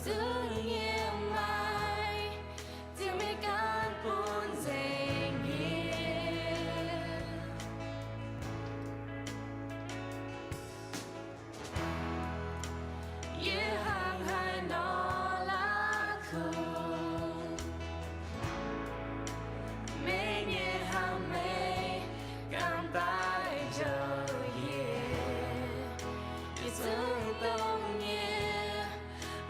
duqv nyei maaiz, ziouc mingh gan bun nzengc yie. Yie hnangv haaix nor la'kuqv, meih nyei hnamv meih ganh daaih njoux yie. Yie zungv dongh nyei,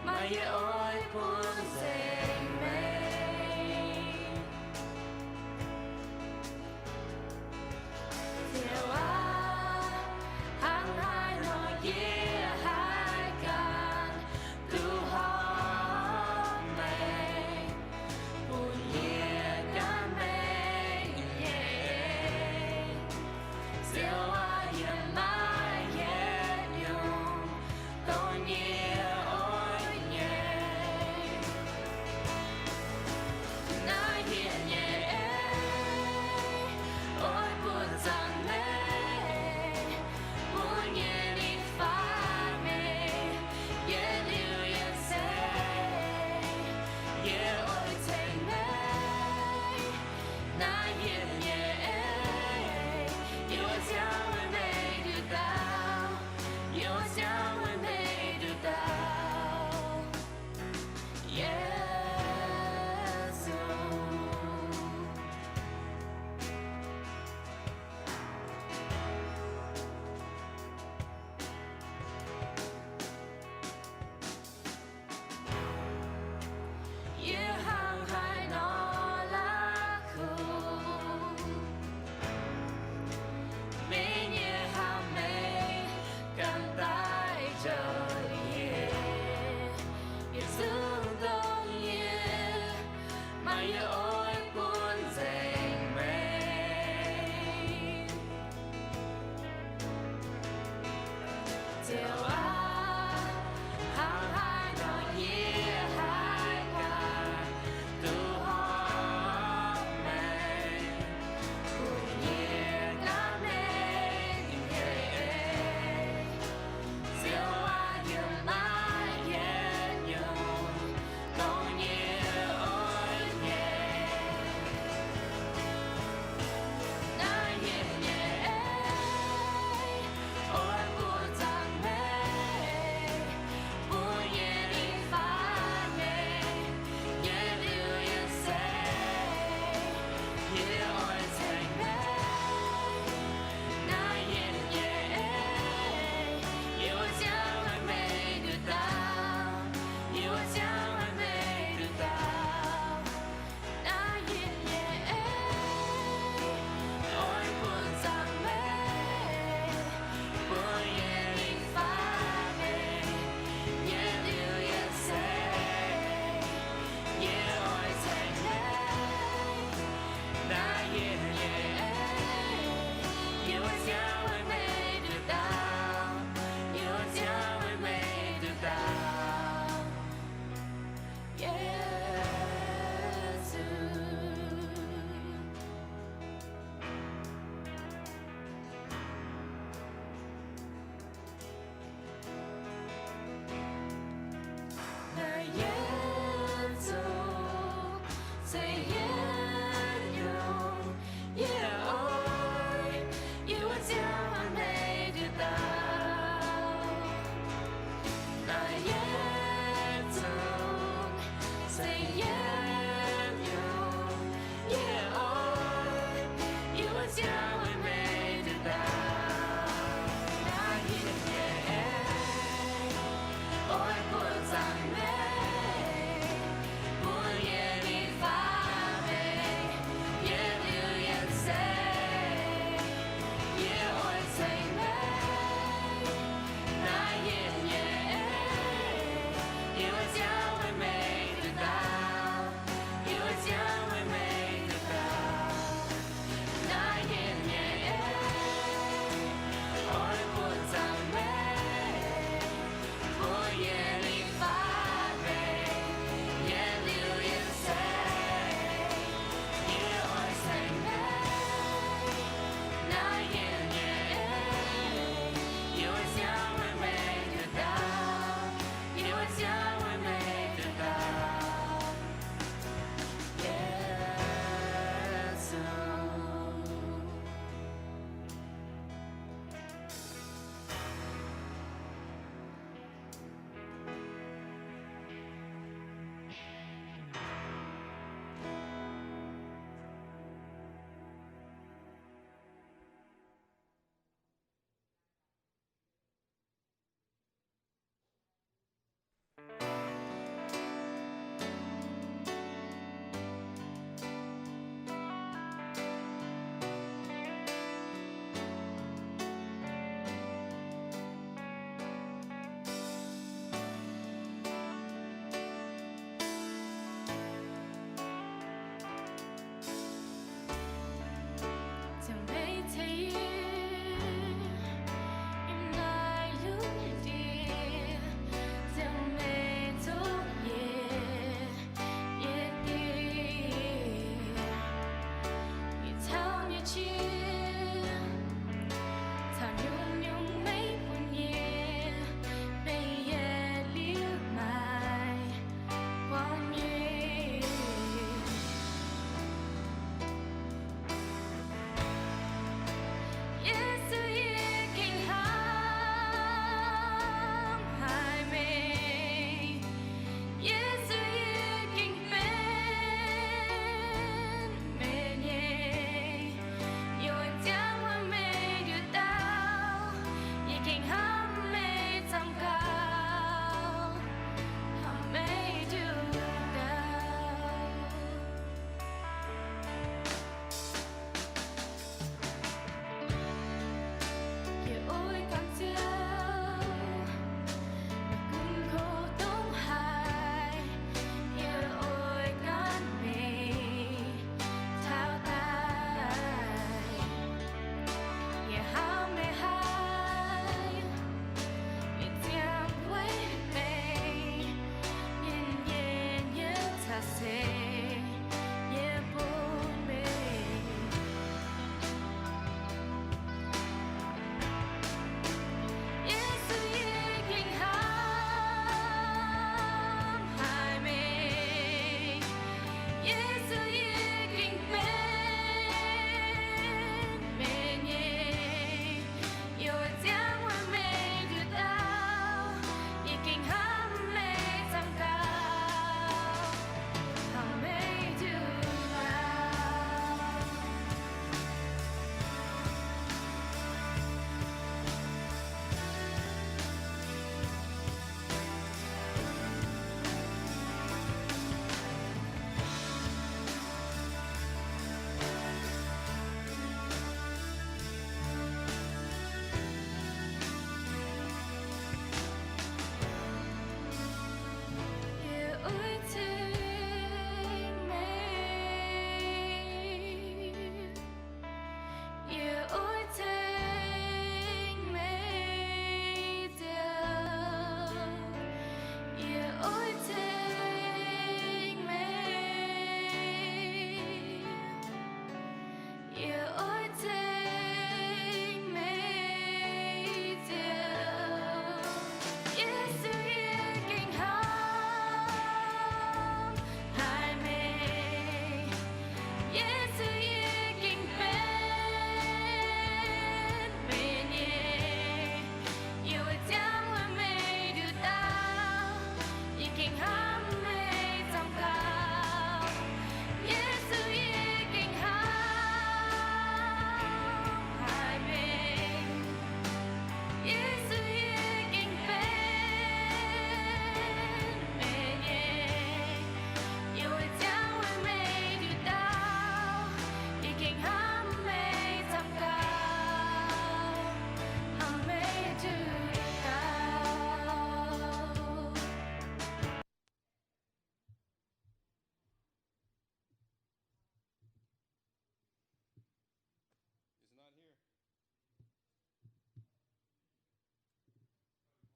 maaih yie oix bun nzengc meih. Ziouv aac, hnangv haaix nor yie haih ganh duqv horpc meih, bun yie ganh meih nyei. Ziouv aac, yie maaih yietc nyungc dongh yie oix nyei. Naaiv yie nyei ei, oix bun zaangc meih, bun yie ninh faaux meih, yietc liuz yietc seix, yie oix ceng meih. Naaiv yie nyei ei, yie oix ziangh meih nduqc dauh, yie oix ziangh meih nduqc dauh. Yesu. Yie hnangv haaix nor la'kuqv, meih nyei hnamv meih ganh daaih njoux yie. Yie zungv dongh nyei, maaih yie oix bun nzengc meih. Ziouv aac, hnangv haaix nor yie haih ganh duqv horpc meih, bun yie ganh meih nyei ei. Ziouv aac, yie maaih yietc nyungc dongh yie oix nyei. Naaiv yie nyei ei, oix bun zaangc meih, bun yie ninh faaux meih, yietc liuz yietc seix, yie oix ceng meih. Naaiv yie nyei ei, yie oix ziangh meih nduqc dauh, yie oix ziangh meih nduqc dauh. Naaiv yie nyei ei, oix bun zaangc meih, bun yie ninh faaux meih, yietc liuz yietc seix, yie oix ceng meih. Naaiv yie nyei ei, yie oix ziangh meih nduqc dauh, yie oix ziangh meih nduqc dauh. Yesu. Naaiv yietc zungv se yietc nyungc yie oix, yie oix ziangh meih nduqc dauh. Naaiv yietc zungv se yietc nyungc yie oix, yie oix ziangh meih nduqc dauh. Naaiv yie nyei ei, oix bun zaangc meih, bun yie ninh faaux meih, yietc liuz yietc seix, yie oix ceng meih. Naaiv yie nyei ei, yie oix ziangh meih nduqc dauh,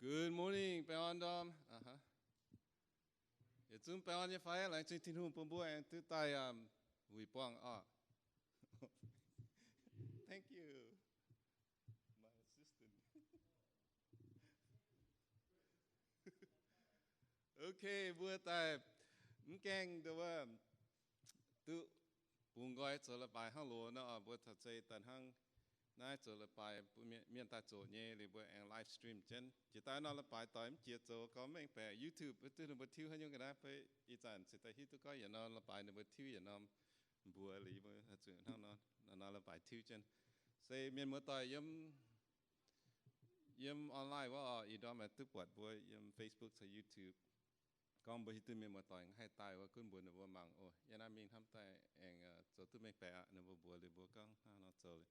Good morning, baengh orn ndorm. Yietc zungv baengh orn nyei fai? Laengz zingh Tin-Hungh bun mbuo aengx duqv daaih wuic buangh oc. Thank you, my assistant. Okay, mbuo daaih mv gaengh nduov duqv bungx nqoi zoux leiz-baaix hnangv loz nor, mbuo taux zei daaih hnangv naaiv zoux leiz-baaix, mienh daaih zoqc nyei, liuz mbuo aengx live stream jienv. Jiex daaih nor leiz-baaix doix mv jiex zoux gorngv mengh baeqc YouTube, duqv ninh mbuo tiuv haaix nyungc ga'naaiv fai ih zanc cingx daaih hiuv duqv gorngv yietc norm leiz-baaix ninh mbuo tiuv yietc norm mbuox liuz mbuo zuqc hnangv nor, nor leiz-baaix tiuv jienv. Se mienh muoz-doic yiem, yiem online wuov oc, ih ndorm aengx duqv buatc mbuo yiem Facebook caux YouTube. Gorngv mbuo hiuv duqv mienh muoz-doic haih daaih wuov, gunv mbuox ninh mbuo mangc oc, yie naaiv mingh hnamv daaih aengx zoux duqv mengh baeqc aqv. Ninh mbuo mbuox liuz mbuo gorngv hnangv nor zoux.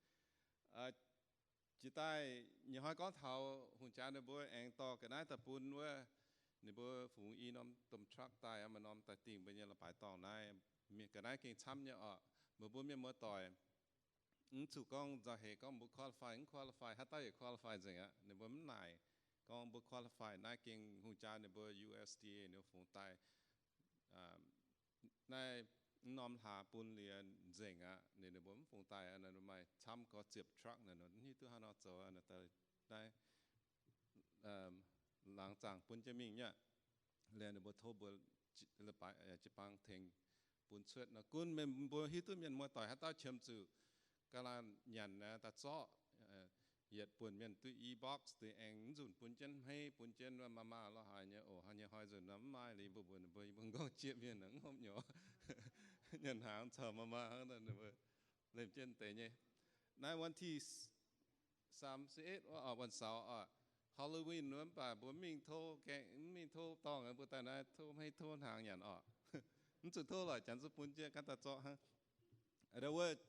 Jiex daaih nyei hnoi gorngv taux hungh jaa ninh mbuo aengx dorh ga'naaiv daaih bun wuov, ninh mbuo fungx i norm domh truck daaih, maaih norm daaih dingh mbuo nyei leiz-baaix dorngh naaiv. Ga'naaiv gengh camv nyei oc. Mbuo mbuo mienh muoz-doic mv zuqc gorngv nzauh heix gorngv mbuo qualify mv qualify, haaix dauh yaac qualify nzengc aqv. Ninh mbuo mv naaic gorngv mbuo qualify. Naaiv gengh hungh jaa ninh mbuo U S D A ninh mbuo fungx daaih naaiv norm hlaax bun liuz nzengc aqv. Ninh mbuo mv fungx daaih, maaih camv gorx ziepc truck naaic, hiuv duqv haaix nor zoux naaiv. Laangz zaangc bun jienv mingh nyei aqv. Liuz ninh mbuo tov mbuo jiu-baang tengx bun cuotv nor, gunv mbuo hiuv duqv mienh muoz-doic haaix dauh qiemx zuqc ga'naaiv nyanc naaiv daaih zorqv, yietc buonc mienh duqv i box, duqv aengx nzunc bun jienv hmeiv, bun jienv maah maah lorz haaix nyei oc. Hnangv nyei hnoi nzunc nor mv maaih liuz mbuo mbuox ninh mbuo, yie mbuo nqorngv jieqv mienh nor mv hopv nyorx, nyanc hnaangx caux maah maah hnangv, ninh mbuo lemh jienv deix nyei. Naaiv วันที่สามสิบเอ็ด wuov, วันเสาร์ oc, Halloween wuov, mv baac mbuo mv mingh tov, mv mingh tov dorngh, mbuo daaih naaiv tov hmeiv tov hnaangx nyanc oc. Mv zuqc tov lorqc, janx zuqc bun jienv ganh daaih zorqv hnangv. Wuov,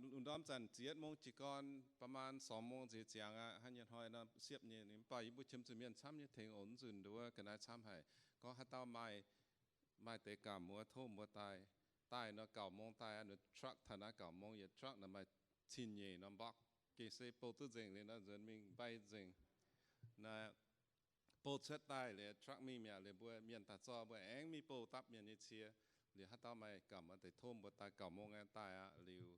lungh ndorm zanc ziepc mong jiez gorn, ประมาณ สองโมง nziex ziangx aqv. Hnangv nyei hnoi nor siepv nyei, mv baac yie mbuo qiemx zuqc mienh camv nyei tengx oc. Nzunc nduov ga'naaiv camv haic. Gorngv haaix dauh maaih, maaih deix gamh wuov, tov mbuo daaih. Daaih nor เก้าโมง daaih, truck taux naaiv เก้าโมง yietc truck naaic maaih cin-nyeic norm box. Gengh se bouh duqv nzengc liuz nor nzuonx mingh mbai nzengc. Naaiv bouh cuotv daaih liuz, truck mingh mi'aqv liuz, mbuo mienh daaih zorqv, mbuo aengx mingh bouh dapv mienh nyei cie. Liuz haaix dauh maaih gamh wuov deix tov mbuo daaih เก้าโมง aqv daaih aqv. Liuz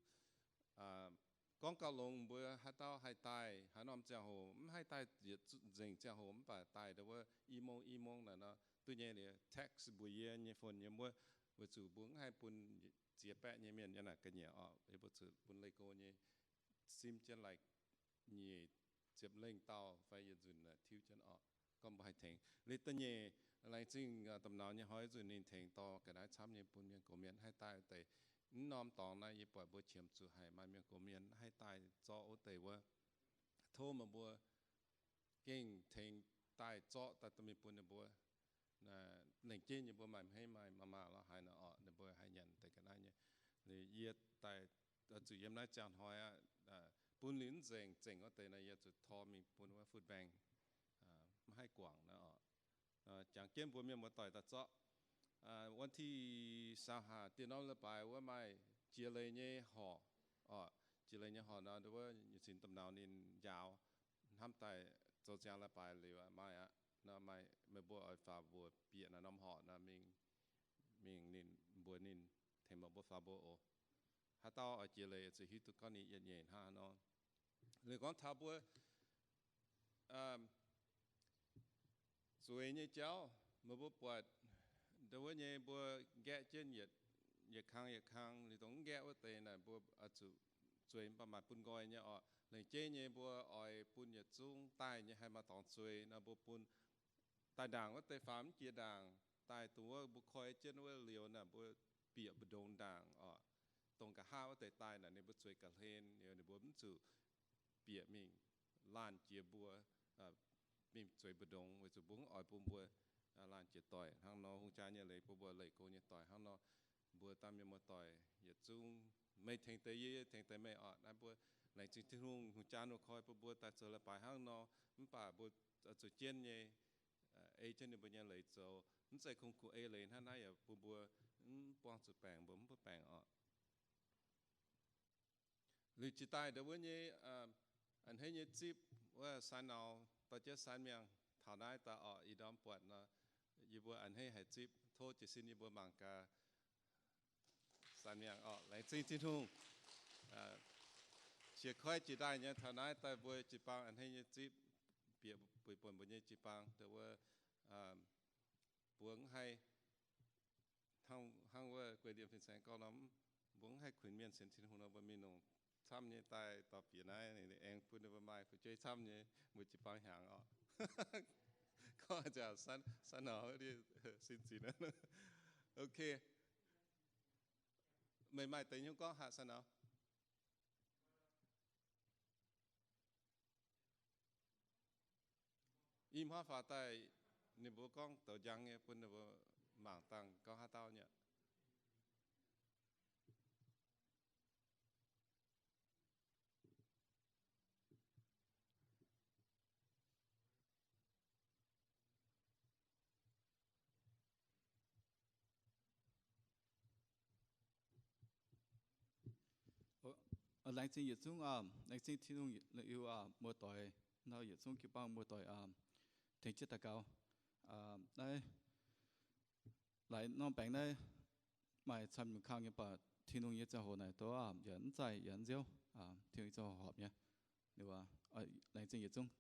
gorngv gauh longx, mbuo haaix dauh haih daaih haaix norm ziangh hoc, mv haih daaih yietc nzengc ziangh hoc, mv baac daaih ndo wuov อีโมง อีโมง naaic nor duqv nyei. Liuz text mbuox yie nyei phone yiem wuov, weic zuqc mbuo mv haih bun ziex baeqv nyei mienh yiem naaic ga'nyiec oc. Mbuo zuqc bun leih go nyei, simv jienv lai nyic ziepc lengh dauh fai yietc nzunc tiuv jienv oc. Gorngv mbuo haih tengx liuz da'nyeic, laengz zingh domh nauz nyei hnoi nzunc ninh tengx dorh ga'naaiv camv nyei bun mienh gox mienh haih daaih deix. Mv norm dorngx naaiv yie buatc mbuo qiemx zuqc haic, maaih mienh gox mienh haih daaih zorqv wuov deix wuov. Tov meih mbuo gengh tengx daaih zorqv daaih dorh mingh bun ninh mbuo. Lengc jeiv nyei mbuo maaih hmeiv maaih maah maah lorz haaix nor oc, ninh mbuo haih nyanc deix ga'naaiv nyei. Liuz yie daaih zuqc yiem naaiv ziangh hnoi aqv, bun liuz mv nzengc, zengc wuov deix naaiv yie zuqc tor mingh bun wuov food bank. Mv haih guangc naaiv oc. Jangx jienv mbuo mienh muoz-doic daaih zorqv. วันที่ซาวห้า diex norm leiz-baaix wuov maaih jiex leiz nyei horqc oc. Jiex leiz nyei horqc nor, wuov nyei cin domh nauz ninh njaaux hnamv daaih zoux ziangx leiz-baaix liuz maaih aqv. Nor maaih meih mbuo oix faaux mbuox bieqc naaiv norm horqc nor, mingh ninh mbuox ninh tengx meih mbuo faaux mbuox oc. Haaix dauh oix jiex leiz zuqc hiuv duqv gorngv ninh yietc nyeic hnangv nor. Liuz gorngv taux mbuo zueiz nyei jauv, meih mbuo buatc ndo wuov nyei mbuo nqaeqv jienv yietc kang yietc kang, liuz dongh mv nqaeqv wuov deix naaic mbuo zuqc zueiz mv baac maaih bun nqoi nyei oc. Lengc jeiv nyei mbuo oix bun yietc zungv daaih nyei haih maaih dorngx zueiz nor mbuo bun daaih ndaangc wuov deix faaux mv jiex ndaangc, daaih dongh wuov mbuo koi jienv wuov liuz naaic mbuo bieqc mbu'ndongx ndaangc oc. Dongh nqa'haav wuov deix daaih naaic ninh mbuo zueiz ga'hlen, ninh mbuo mv zuqc bieqc mingh laanh jiex mbuo, mingh zueiz mbu'ndongx, weic zuqc mbuo mv oix bun mbuo laanh jiex doic hnangv nor. Hungh jaa nyei leiz bun mbuo leih go nyei doic hnangv nor. Mbuo daaih mienh muoz-doic yietc zungv, meih tengx deix yie, yie tengx deix meih oc. Naaiv mbuo laengz zingh Tin-Hungh, hungh jaa ninh koi bun mbuo daaih zoux leiz-baaix hnangv nor. Mv baac mbuo zuqc jienv nyei ei jienv ninh mbuo nyei leiz zoux. Mv zeiz kungx kuh ei leiz hnangv naaiv yaac bun mbuo mv buangh zuqc baengc, mbuo mv butv baengc oc. Liuz jiex daaih ndo wuov nyei a'hneiv nyei zipv wuov sign out, dorh jienv San Miangh taux naaiv daaih orqc, ih ndorm buatc nor, yie mbuo a'hneiv haiz zipv. Tov jiez sin yie mbuo mangc gaax San Miangh orqc. Laengz zingh Tin-Hungh. Qiex koiv jiex daaih nyei taux naaiv daaih mbuo jiu-baang a'hneiv nyei zipv, bieqc buic buonc mbuo nyei jiu-baang, dongh wuov mbuo mv haih hnangv, hnangv wuov guei ndie fin-saeng gorngv nor, mbuo mv haih kuinx mienh sienx Tin-Hungh nor, mbuo mingh longc camv nyei daaih dorh bieqc naaiv, ninh aengx bun ninh mbuo maaih fu'jueiv camv nyei, mbuo jiu-baang hnyangx orqc. Gorngv nzengc, San Nauz, sin zinx. Ok. Meih maaih deix nyungc gorngv haac, San Nauz? I hmuangv faaux daaih, ninh mbuo gorngv douz njang nyei, bun ninh mbuo mangc dangh gorngv haaix dauh nyei. Laengz zingh yietc zungv, laengz zingh Tin-Hungh, muoz-doic, nor yietc zungv jiu-baang muoz-doic tengx jienv daux gaux. Naaiv laaix norm baengc naaiv maaih camv nyungc kang nyei, mv baac Tin-Hungh nyei ziangh hoc naaic dov yaac mv zaih yaac mv nziouv. Tin-Hungh nyei ziangh hoc horpc nyei. Laengz zingh yietc zungv.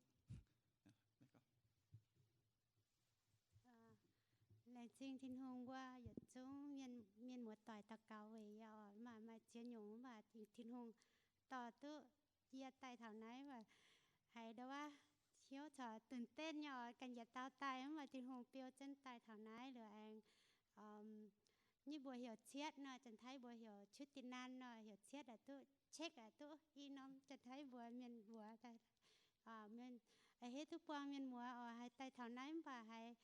Laengz zingh Tin-Hungh mbuo yietc zungv mienh, mienh muoz-doic daux gaux weic yie oc, maaih, maaih ziex nyungc mv baac Tin-Hungh dorh duqv yie daaih taux naaiv, mv baac haiz ndau wuov hnyouv corcตื่นเต้น nyei oc, ganh yietc dauh daaih mv baac Tin-Hungh biou jienv daaih taux naaiv liuz aengx nyei mbuox heuc cietv nor, Janx-Taiv mbuox heuc ชุดติดนัน nor, heuc cietv aqc duqv, check aqc duqv, i norm Janx-Taiv mbuox mienh mbuox daaih, mienh a'hneiv duqv buang mienh muoz oc, haiz daaih taux naaiv mv baac haiz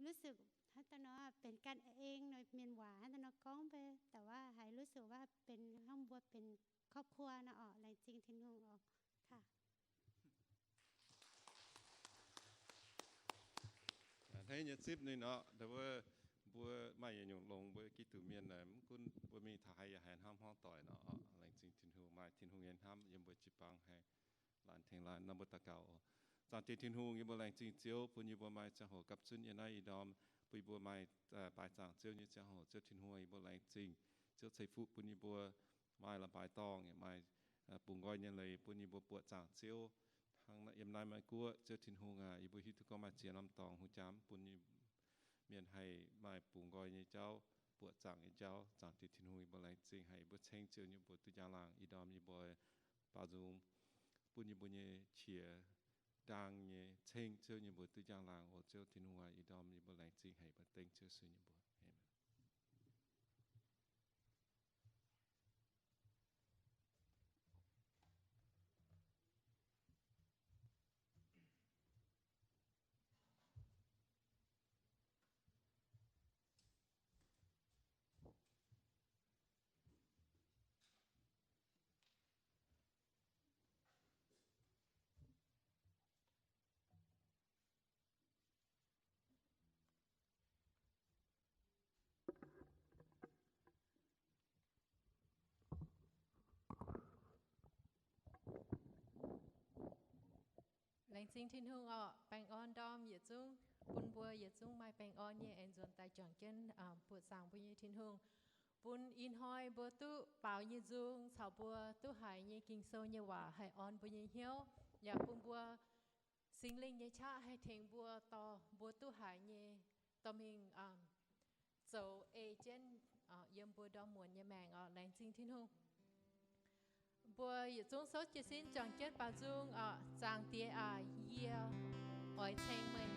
รู้สึก hnangv daaih nor benx กันเอง nor, mienh waac hnangv daaih nor gorngv mv bei, แต่ว่า haiz รู้สึก ว่า benx hnangv mbuo benx ครอบครัว nor oc. Laengz zingh Tin-Hungh oc. Hneiv nyei zipv ninh oc, ndau wuov mbuo maaih yietc nyungc longx mbuo Giduc mienh naaic, mv gunv mbuo mingh taux haaix yaac haiz hnamv hmuangv doic nor oc. Laengz zingh Tin-Hungh maaih Tin-Hungh nyei hnamv yiem mbuo jiu-baang haic. Laanh tengx laanh nor mbuo daux gaux oc. Zaangc Diex Tin-Hungh, yie mbuo laengz zingh Ziouv bun yie mbuo maaih ziangh hoc gapv zunv yiem naaiv ih ndorm, bun yie mbuo maaih baaix zaangc Ziouv nyei ziangh hoc. Ziouv Tin-Hungh, yie mbuo laengz zingh Ziouv ceix fuqv bun yie mbuo maaih la'mbaaix dorngh, maaih bungx nqoi nyei leiz bun yie mbuo buoqc zaangc Ziouv. Hnangv yiem naaiv Meiv Guoqv, Ziouv Tin-Hungh aac, yie mbuo hiuv duqv gorngv maaih ziex norm dorngx hungh jaa mv bun yie mienh haih maaih bungx nqoi nyei jauv, buoqc zaangc nyei jauv. Zaangc Diex Tin-Hungh, yie mbuo laengz zingh haic yie mbuo ceng Ziouv nyei mbuox duqv njang-laangc ih ndorm yie mbuo baaux nzung bun yie mbuo nyei qiex ndaang nyei ceng Ziouv nyei mbuox duqv njang-laangc oc. Ziouv Tin-Hungh aac, ih ndorm yie mbuo laengz zingh haic, yie mbuo dengv Ziouv Yesu nyei mbuox. Aamen. Laengz zingh Tin-Hungh orqc, baengh orn ndorm yietc zungv, bun mbuo yietc zungv maaih baengh orn nyei aengx nzuonx daaih juangc jienv buoqc zaangc mbuo nyei Tin-Hungh. Bun ih hnoi mbuo duqv baaux nyei nzung caux mbuo duqv haiz nyei Ging-Sou nyei waac haih orn mbuo nyei hnyouv, yaac bun mbuo Singx Lingh nyei qaqv haih tengx mbuo dorh mbuo duqv haiz nyei dorh mingh zoux ei jienv yiem mbuo ndorm muonz nyei maengc oc. Laengz zingh Tin-Hungh. Mbuo yietc zungv souv jiez sin juangc jienv baaux nzung oc. Zaangc Diex aac, yie oix ceng meih.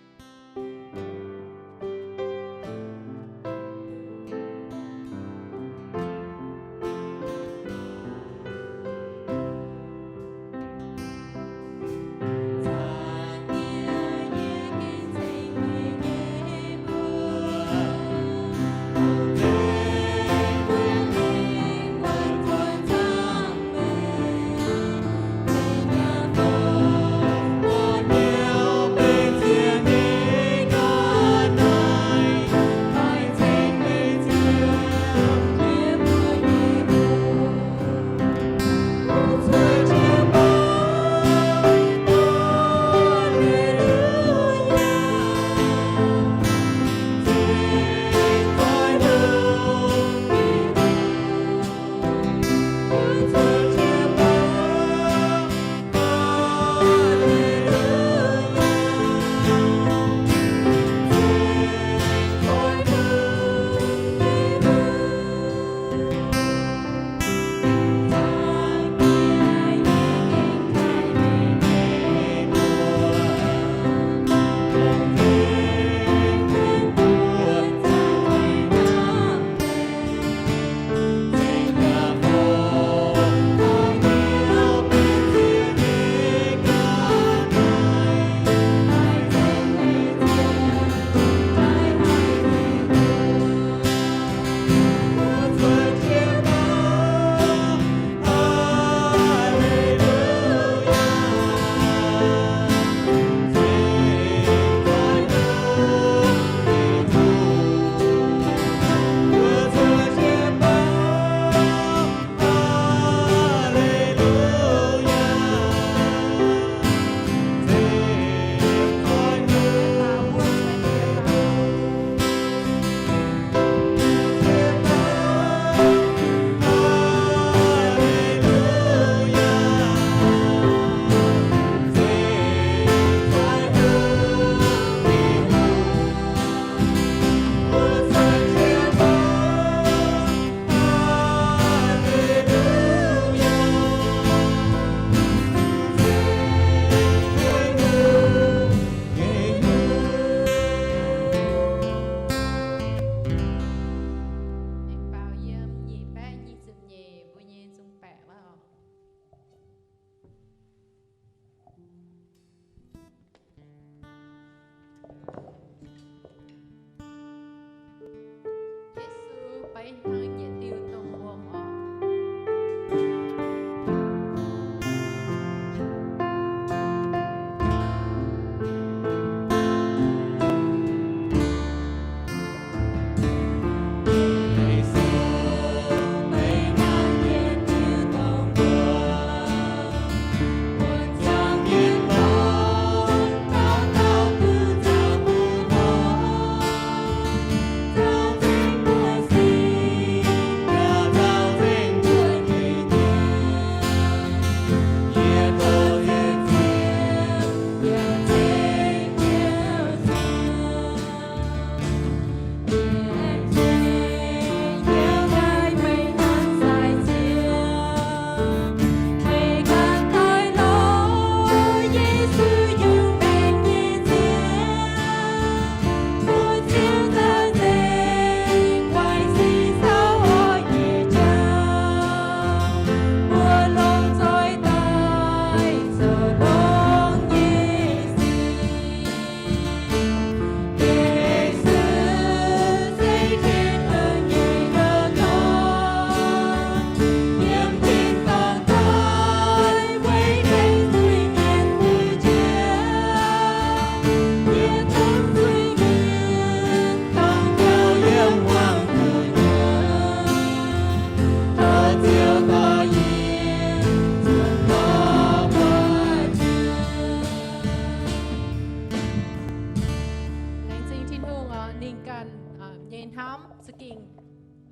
gengh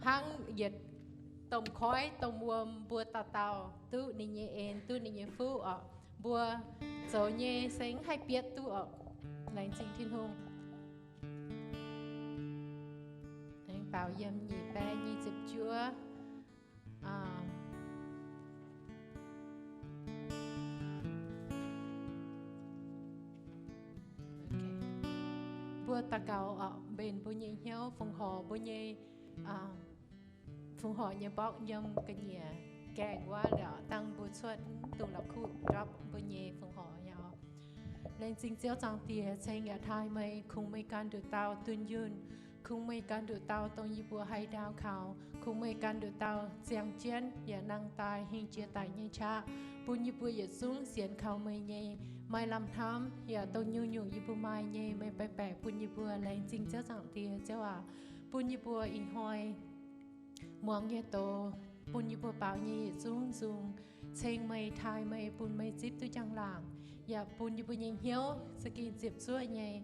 hnangv yietc domh koiv domh wuom, mbuo dauh dauh duqv ninh nyei en, duqv ninh nyei fuqv oc. Mbuo zoux nyei se mv haih bietv duqv oc. Laengz zingh Tin-Hungh. Aengx baaux yiem nyic baeqv nyic ziepc juov. Mbuo daux gaux oc, mbenc mbuo nyei hnyouv, fongc horc mbuo nyei, fongc horc nyei mborqv yiem ga'nyiec gaengh wuov lorqc, dangh mbuo cuotv mv dungx la'kuqv ndortv mbuo nyei fongc horc nyei oc. Laengz zingh Ziouv Zaangc Diex, ceng yaac taaih meih, kungx meih ganh nduqc dauh dunh yunh, kungx meih ganh nduqc dauh dongh yie mbuo haaix ndaauv kaux, kungx meih ganh nduqc dauh ziangh jienv yaac nangh daaih hingh jiex daic nyei qaqv, bun yie mbuo yietc zungv sienx kaux meih nyei, maaih lamh hnamv yaac dongh nyungc-nyungc yie mbuo maaih nyei, meih baeqc baeqc bun yie mbuo. Laengz zingh Ziouv Zaangc Diex, Ziouv aac, bun yie mbuo ih hnoi muangx nyei doz, bun yie mbuo baaux nyei yietc zungv nzung, ceng meih, taaih meih, bun meih zipv duqv njang-laangc, yaac bun yie mbuo nyei hnyouv za'gengh ziepc zuoqv nyei,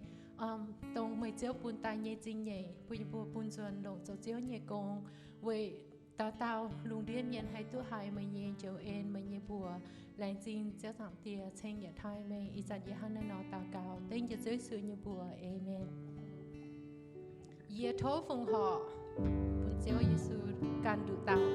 dongh meih Ziouv bun daaih nyei zingh nyeic, bun yie mbuo bun nzuonx longc zoux Ziouv nyei gong, weic dauh dauh lungh ndiev mienh haih duqv haiz meih nyei njoux en, meih nyei mbuox. Laengz zingh Ziouv Zaangc Diex, ceng yaac taaih meih. Ih zanc yie hnangv naaiv nor daux gaux dengv Ziouv Yesu nyei mbuox. Aamen. Yie tov fongc horc bun Ziouv Yesu ganh nduqc dauh.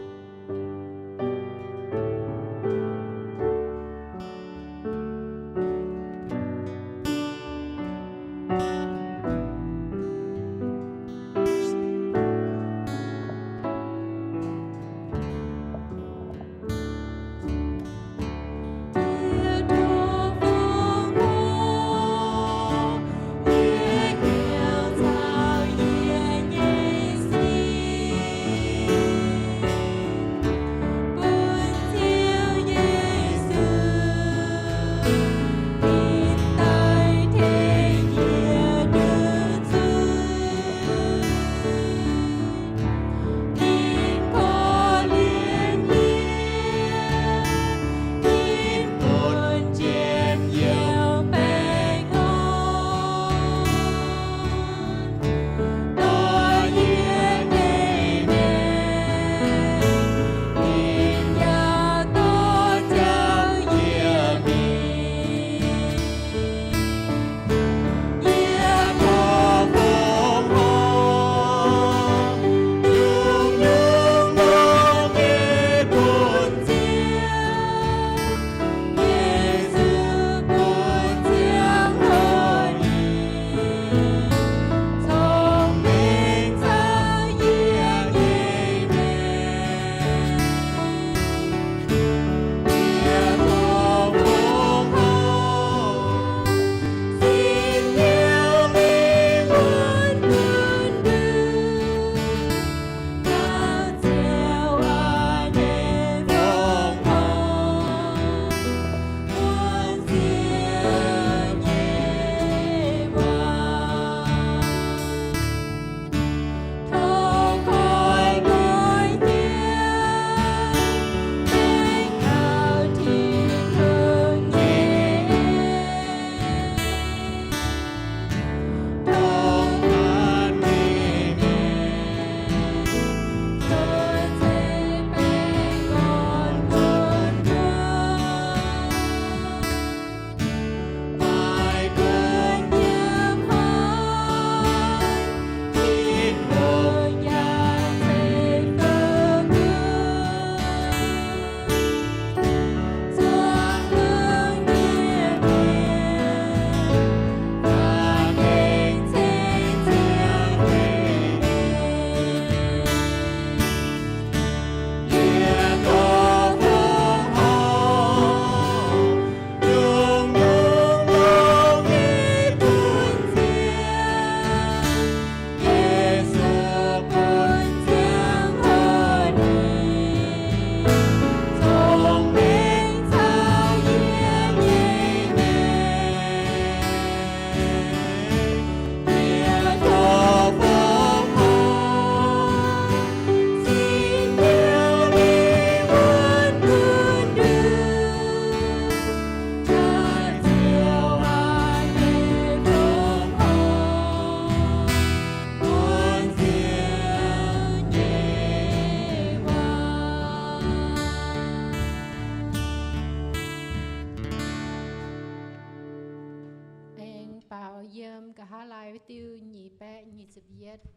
Aa^haa^lai wuov diuh nyic baeqv nyic ziepc yietv.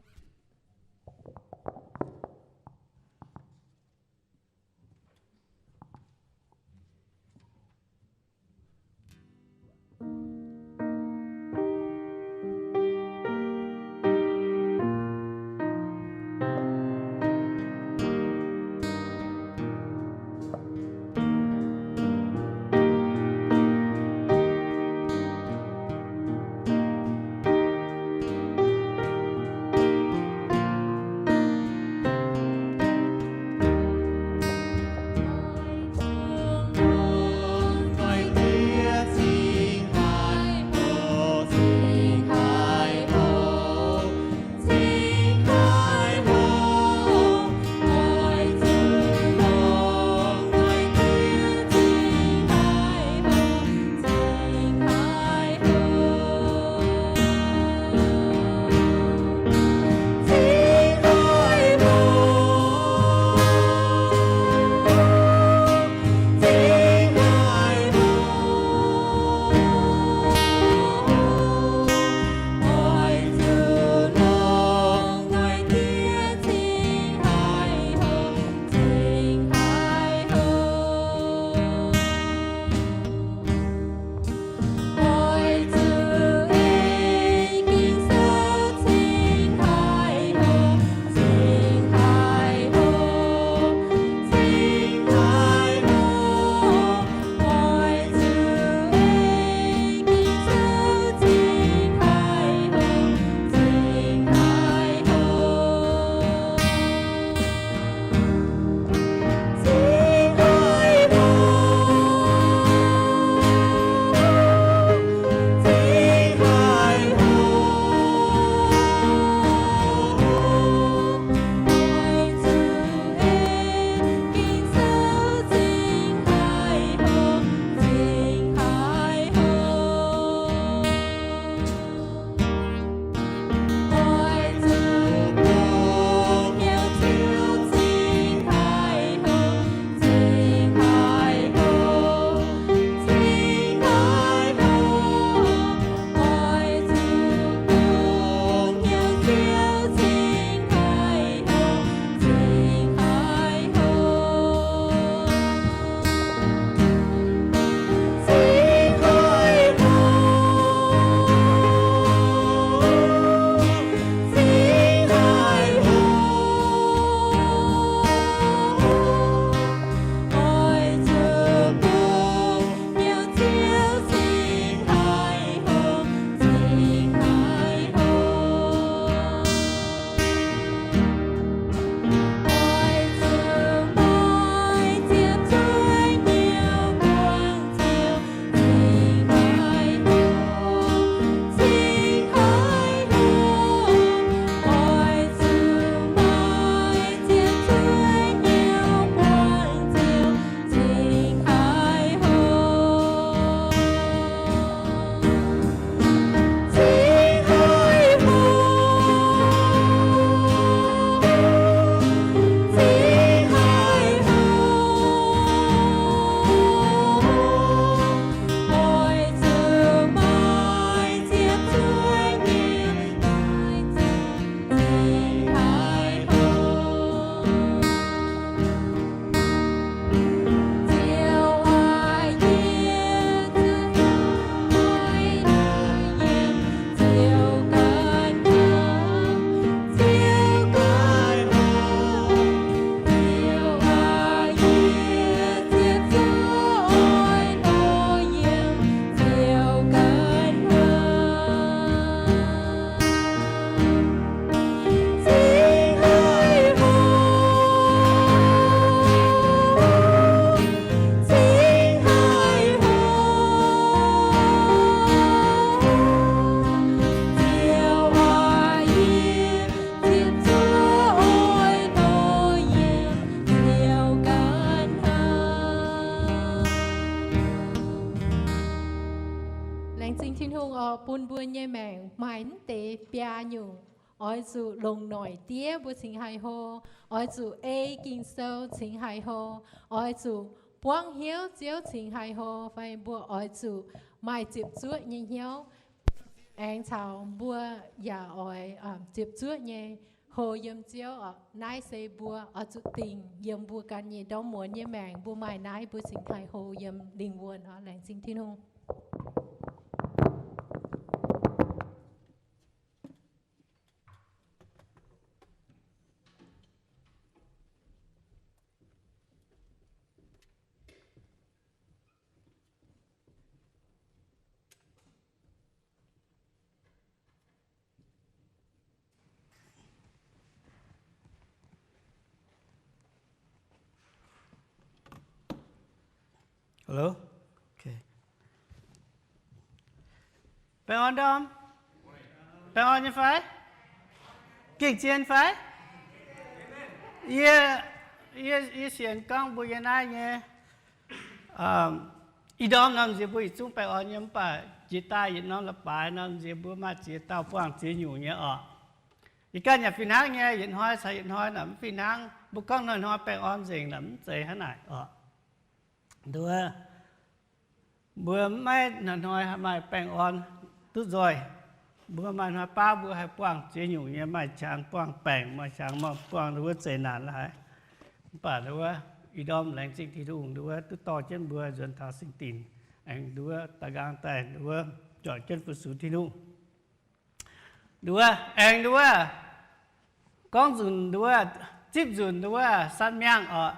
Laengz zingh Tin-Hungh oc, bun mbuo nyei maengc maaih mv deix biaa nyungc. Oix zuqc longc noic diev mbuo cingx haih hlo. Oix zuqc ei Ging-Sou cingx haih hlo. Oix zuqc buangv hnyouv Ziouv cingx haih hlo. Fai mbuo oix zuqc maaih ziepc zuoqv nyei hnyouv. Aengx caux mbuo yaac oix ziepc zuoqv nyei hlo yiem Ziouv oc. Naaiv se mbuo oix zuqc dingc yiem mbuo ganh nyei ndorm muonz nyei maengc, mbuo maaih naaiv mbuo cingx haih hlo yiem lingh wuonh oc. Laengz zingh Tin-Hungh. Hello? Okay. Baengh orn ndorm? Baengh orn nyei fai? Gengh zien fai? Yie, yie, yie sienx gorngv mbuo yie naaiv nyei, i ndorm norm nziex mbuo yietc zungv baengh orn nyei, mv baac jiex daaih yietc norm la'baaix norm nziex mbuo maaih ziex dauh buangh ziex nyungc nyei oc. Yie ganh yaac fih hnangv nyei, yietc hnoi caux yietc hnoi naaic mv fih hnangv. Mbuo gorngv hnoi-hnoi baengh orn nzengc naaic mv zeiz hnangv naaic oc. Nduov, mbuo maiv hnoi-hnoi maaih baengh orn duqv nzoih. Mbuo maaih hnoi baav mbuo haih buangh ziex nyungc nyei, maaih qangx buangh baengc, maaih qangx maaih buangh nduov zeic naanc laaix. Mv baac nduov, ih ndorm laengz zingh Tin-Hungh nduov duqv dorh jienv mbuo nzuonx taux singx dinc, aengx nduov da'nqaang daaih nduov juangc jienv fu-sux Tin-Hungh. Nduov, aengx nduov, gorngv nzunc nduov, zipv nzunc nduov San Miangh oc.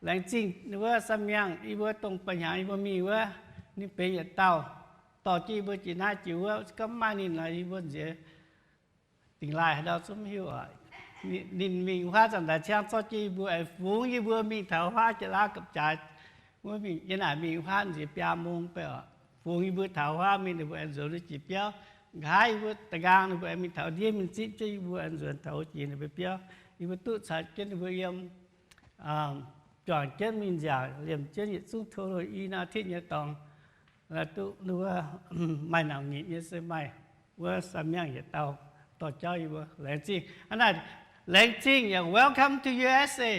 Laengz zingh nduov San Miangh, yie mbuo dongh ba'hnyangx yie mbuo mingh wuov, ninh benx yietc dauh dorh jienv yie mbuo jiex naaiv jiex wuov, gorngv mv maaih ninh nor yie mbuo nziex dingc laaih haaix ndau zungv mv hiuv oc. Ninh mingh huaav zanc daaih ciangv zorqv jienv yie mbuo aengx fungx yie mbuo mingh taux huaav jiex lauv gapv-jaaix wuov mingh, yie naaic mingh huaav nziex biaa mong baeqv oc. Fungx yie mbuo taux huaav mingh, ninh mbuo aengx nzuonx jiez biauv. Nqa'haav yie mbuo da'nqaang ninh mbuo aengx mingh taux ndiev mingh zipv jienv yie mbuo aengx nzuonx taux wuov jiex ninh mbuo biauv. Yie mbuo duqv caux jienv ninh mbuo yiem, juangc jienv mingh nziaauc, liemh jienv yietc zungv tov lo i nor Tin nyei dorngx, duqv wuov maaih nangc nyitc nyei se maaih wuov San Miangh yietc dauh dorh jauv yie mbuo. Laengz zingh. Hnangv naaic, laengz zingh yaac welcome to U S A.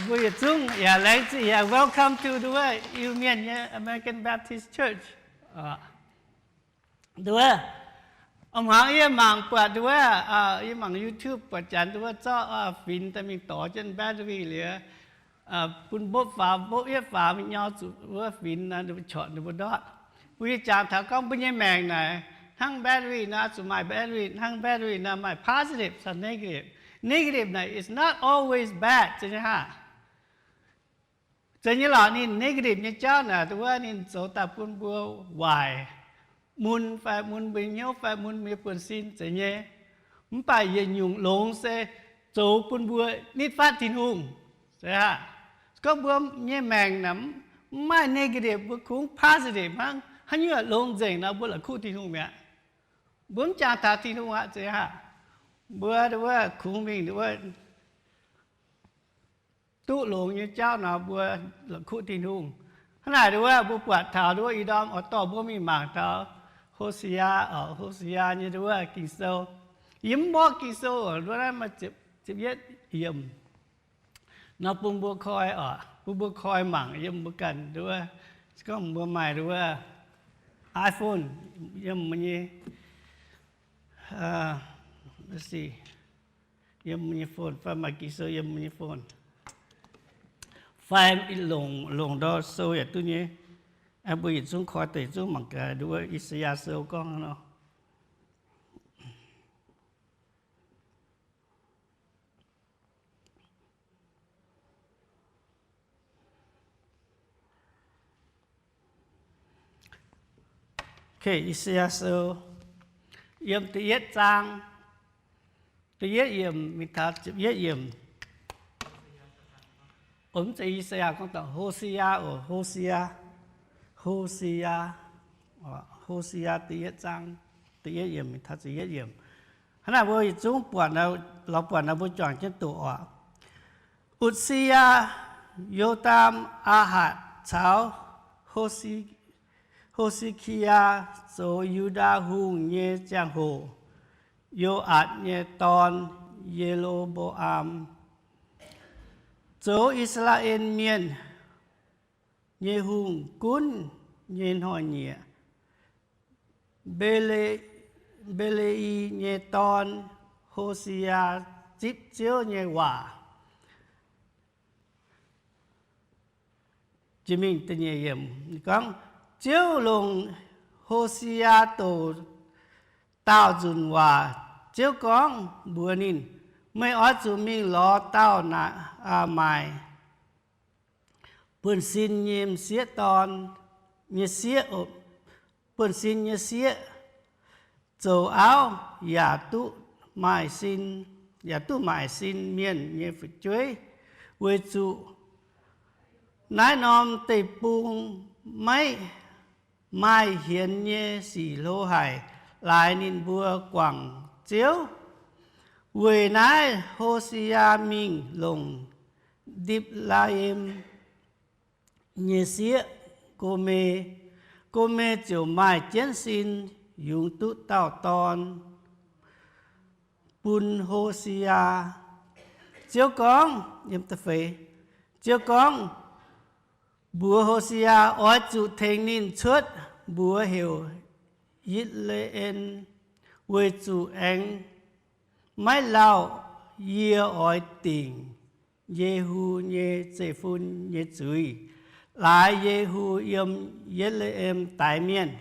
Mbuo yietc zungv yaac laengz zingh yaac welcome to nduov Iu-Mienh nyei American Baptist Church. Nduov, a'hmuangx yie mangc buatc nduov, yie mangc YouTube buatc janx nduov zorqv finx daaih mingh dorh jienv battery liuz, bun mbopv faaux, mbopv yietv faaux mingh nyau zuqc wuov finx nor, ninh mbuo corc ninh mbuo ndortv. Mbuo yie jangx taux gorngv mbuo nyei maengc naaic hnangv battery nor, zuqc maaih battery, hnangv battery nor maaih positive caux negative. Negative naaic is not always bad, zeiz nyei haah? Zeiz nyei lorqc, ninh negative nyei jauv naaic nduov ninh zoux daaih bun mbuo waaic, mun fai mun mbuo nyei hnyouv fai mun mbuo nyei buonv-sin zeiz nyei. Mv baac yietc nyungc longx se zoux bun mbuo nitv fatv Tin-Hungh. Zeiz haah? Se gorngv mbuo nyei maengc naaic mv maaih negative, mbuo kungx positive hnangv, haaix nyungc longx nzengc nor mbuo la'kuqv Tin-Hungh mi'aqv. Mbuo mv jangx taux Tin-Hungh aqv. Zeiz haah? Mbuo nduov kungx mingh nduov duqv longx nyei jauv nor mbuo la'kuqv Tin-Hungh. Hnangv naaic nduov mbuo buatc taux nduov ih ndorm oix dorh mbuo mingh mangc taux Hosea oc, Hosea nyei nduov Ging-Sou. Yie mv mborqv Ging-Sou oc, nduov naaiv maaih ziepc yietv yiemc nor bun mbuo koi oc, bun mbuo koi mangc yiem mbuo ganh nduov. Se gorngv mbuo maaih nduov iPhone yiem mbuo nyei, let's see, yiem mbuo nyei phone fai maaih Ging-Sou yiem mbuo nyei phone fai longc, longc ndau sou yaac duqv nyei. Mbuo yietc zungv koi deix zungv mangc gaax nduov I^saa^yaa Sou gorngv nor. Okay, I^saa^yaa Sou yiem da'yietv zaang, da'yietv yiemc mingh taux ziepc yietv yiemc. Mv zeiz I^saa^yaa, gorngv taux Hosea oc, Hosea, Hosea, Hosea da'yietv zaang, da'yietv yiemc mingh taux ziepc yietv yiemc. Hnangv naaic mbuo yietc zungv buatc, lorz buatc nor mbuo juangc jienv doqc oc. Utc^si^yaa, Yo^ndaam, Aa^hatc caux Ho^se^ki^yaa zoux Yu^ndaa Hungh nyei ziangh hoc, Yo^aatc nyei dorn, Ye^lo^mbo^aam, zoux I^saa^laa^en Mienh nyei hungh gunv nyei hnoi-nyieqc. Mbe^le, Mbe^le^i nyei dorn, Ho^si^yaa, zipv Ziouv nyei waac. Jiex mingh da'nyeic yiemc gorngv, Ziouv longc Ho^si^yaa doqc daauh nzunc waac. Ziouv gorngv mbuox ninh, Meih oix zuqc mingh lorz dauh naaic, maaic buonv-sin nyei m'sieqv dorn, nyei sieqv, buonv-sin nyei sieqv, zoux auv yaac duqv maaic sin, yaac duqv maaic sin mienh nyei fu'jueiv, weic zuqc naaiv norm deic-bung maiv maaih hienx nyei sic hlo haic, laaix ninh mbuo guangc Ziouv. Weic naaiv Ho^si^yaa mingh longc Ndipc^laa^em nyei sieqv, Go^me. Go^me ziouc maaih jienv sin, yungz duqv dauh dorn bun Ho^si^yaa. Ziouv gorngv, Ziouv gorngv, mbuox Ho^si^yaa, Oix zuqc tengx ninh cuotv mbuox heuc Yitc^le^en, weic zuqc aengx maiv lauh yie oix dingc Yehu nyei zeiv-fun nyei zuiz, laaix Yehu yiem Yitc^le^en daix mienh,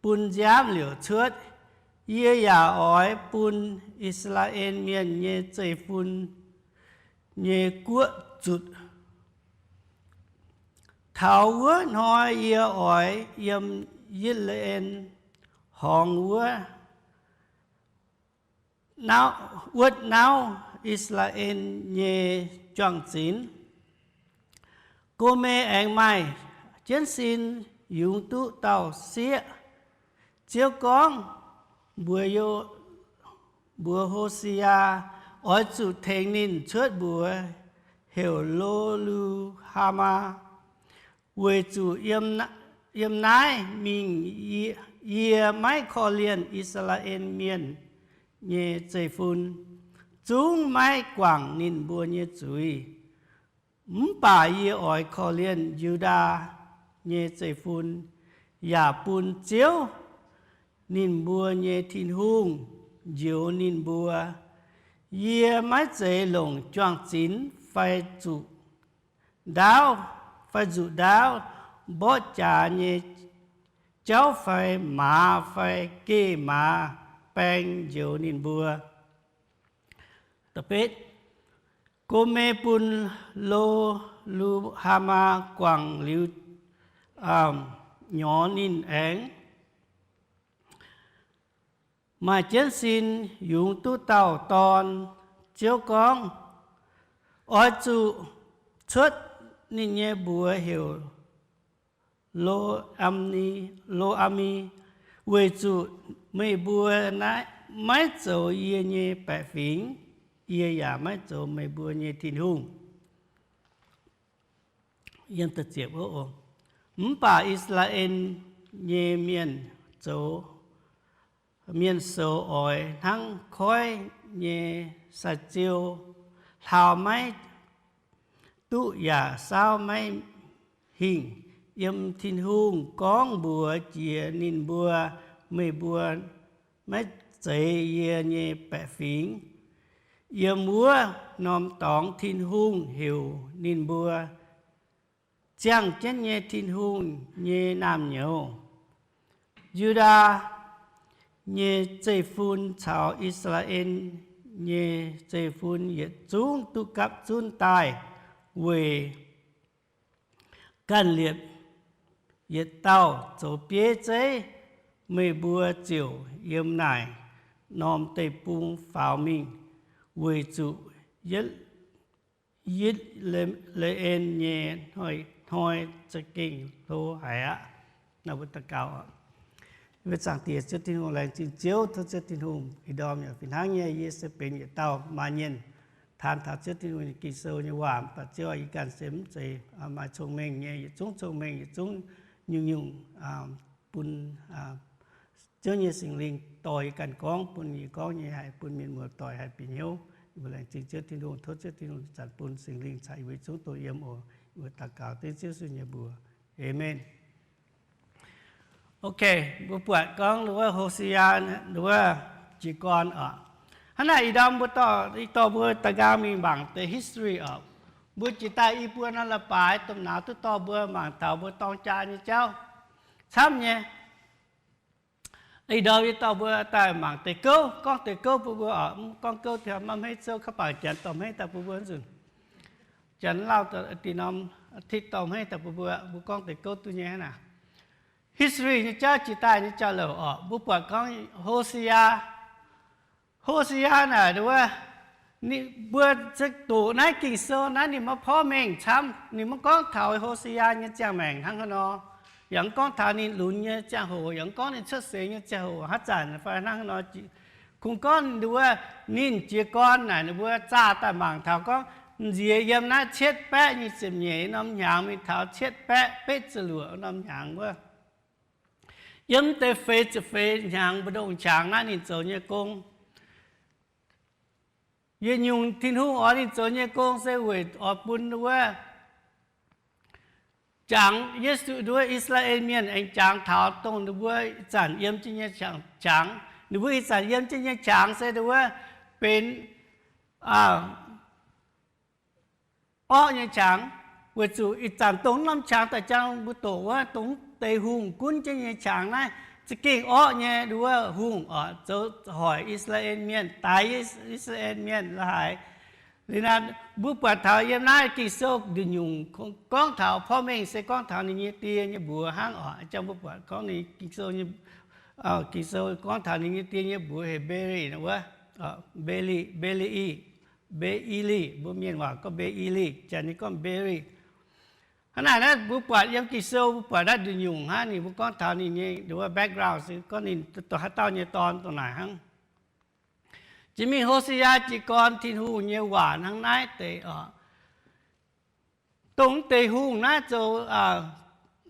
bun nziaamv liouc cuotv. Yie yaac oix bun I^saa^laa^en Mienh nyei zeiv-fun nyei guoqv zutc. Taux wuov hnoi yie oix yiem Yitc^le^en horngz wuov wuotv nauv I^saa^laa^en nyei juang-zinx. Go^me aengx maaih jienv sin, yungz duqv dauh sieqv. Ziouv gorngv mbuox Yo, mbuox Ho^si^yaa, Oix zuqc tengx ninh cuotv mbuox heuc Lo^lu^haa^maa, weic zuqc yiem naaiv mingh yie maiv korv-lienh I^saa^laa^en Mienh nyei zeiv-fun, zungv maiv guangc ninh mbuo nyei zuiz. Mv baac yie oix korv-lienh Yu^ndaa nyei zeiv-fun, yaac bun Ziouv, ninh mbuo nyei Tin-Hungh, njoux ninh mbuo. Yie maiv zeiz longc juang-zinx fai zuqc ndaauv, fai nzuqc ndaauv, mborqv jaax nyei jauv fai maaz fai geh maaz baeng njoux ninh mbuo. Go^me bun Lo^lu^haa^maa guangc liuz, nyorx ninh aengx maaih jienv sin, yungz duqv dauh dorn. Ziouv gorngv, Oix zuqc cuotv ninh nyei mbuox heuc Lo^am^ni, Lo^aa^mi, weic zuqc meih mbuo maiv zoux yie nyei baeqc fingx, yie yaac maiv zoux meih mbuo nyei Tin-Hungh. Mv baac I^saa^laa^en nyei mienh zoux, mienh soux oix hnangv koiv nyei sai-ziou, hlaau maiv duqv yaac saauv maiv hingh, yiem Tin-Hungh gorngv mbuox jiex ninh mbuo, Meih mbuo maiv zeiz yie nyei baeqc fingx. Yiem wuov norm dorngx Tin-Hungh heuc ninh mbuo ziangh jienv nyei Tin-Hungh nyei naamh nyouz. Yu^ndaa nyei zeiv-fun caux I^saa^laa^en nyei zeiv-fun yietc zungv duqv gapv zunv daaih weic ganh liepc yietc dauh zoux bieiv zeiv. Meih mbuo ziouc yiem naaic norm deic-bung faaux mingh, weic zuqc Yitc^le^en nyei hnoi za'gengh hlo haic aqv. Mbuo daux gaux. Yie mbuo Zaangc Diex, Ziouv Tin-Hungh, laengz zingh Ziouv, tov Ziouv Tin-Hungh ih ndorm yaac fih hnangv nyei, yie se benx yietc dauh maaz-nyienh, taan taux Ziouv Tin-Hungh nyei Ging-Sou nyei waac, mv baac Ziouv, yie ganh se mv zeiz maaih cong-mengh nyei, yietc zungv cong-mengh, yietc zungv nyungc-nyungc bun Ziouv nyei Singx Lingh dorh yie ganh gorngv, bun yie gorngv nyei haih bun mienh muoz doic haih bieqc hnyouv. Yie mbuo laengz zingh Ziouv Tin-Hungh, tov Ziouv Tin-Hungh zanc bun Singx Lingh caux yie mbuo yietc zungv doh yiem oc. Yie mbuo daux gaux dengv Ziouv Yesu nyei mbuox. Aamen. Ok, mbuo buatc gorngv wuov Hosi^yaa wuov jiez gorn oc. Hnangv naaic ih ndorm mbuo dorh, dorh mbuo daaih nqaang mingh mangc deix history oc. Mbuo jiex daaih i buo norm leiz-baaix domh nauz duqv dorh mbuo mangc taux mbuo dorng jaa nyei jauv camv nyei. Ih ndorm yie dorh mbuo daaih mangc deix gouv, gorngv deix gouv bun mbuo oc. Mv gorngv gouv tiux maiv hmeiv zouv, kaav bangc janx dorh hmeiv daaih bun mbuo nzunc. Janx lauh da'nyeic norm อาทิตย์ dorh hmeiv daaih bun mbuo, mbuo gorngv deix gouv duqv nyei hnangv naaic. History nyei jauv jiex daaih nyei jauv-louc oc, mbuo buatc gorngv Hosi^yaa, Hosi^yaa naaic wuov, ninh mbuo se doqc naaiv Ging-Sou naaiv ninh maiv porv mengh camv. Ninh maiv gorngv taux Hosi^yaa nyei ziangh maengc hnangv haaix nor, yaac mv gorngv taux ninh lunx nyei ziangh hoc, yaac mv gorngv ninh cuotv seix nyei ziangh hoc haaix zanc fai hnangv haaix nor. Kungx gorngv wuov, ninh jiez gorn naaic ninh mbuo zaah daaih mangc taux gorngv nziex yiem naaiv cietv baeqv nyic ziepc nyeic norm hnyangx mingh taux cietv baeqv betv ziepc luoqc norm hnyangx wuov, yiem deix feix ziepc feix hnyangx mbu'ndongx qangx naaiv ninh zoux nyei gong. Yietc nyungc Tin-Hungh oix ninh zoux nyei gong se weic oix bun wuov jangx Yesu, wuov I^saa^laa^en Mienh aengx jangx taux dongh ninh mbuo ih zanc yiem jienv nyei qangx. Ninh mbuo ih zanc yiem jienv nyei qangx se wuov benx orqv nyei qangx, weic zuqc ih zanc dongh norm qangx daaih jang mbuo doqc wuov, dongh deix hungh gunv jienv nyei qangx naaiv za'gengh orqv nyei wuov hungh oc, zoux hoic I^saa^laa^en Mienh, daix I^saa^laa^en Mienh la'haaix. Liuz naaiv mbuo buatc taux yiem naaiv Ging-Sou nduqc nyungc gorngv taux porv mengh se gorngv taux ninh nyei die nyei mbuox hnangv oc. Jang mbuo buatc gorngv ninh Ging-Sou nyei, Ging-Sou gorngv taux ninh nyei die nyei mbuox heuc Mbeli wuov, Mbeli, Mbeli, Mbe^i^li, mbuo Mienh waac gorngv Mbe^i^li, janx nyei gorngv Mbeli. Hnangv naaic naaiv mbuo buatc yiem Ging-Sou mbuo buatc naaiv nduqc nyungc hnangv ninh mbuo gorngv taux ninh nyei wuov background se gorngv ninh dongh haaix dauh nyei dorn dongh naaic hnangv. Jiex mingh Hosi^yaa jiez gorn Tin-Hungh nyei waac hnangv naaiv deix oc. Dongh deix hungh naaiv zoux,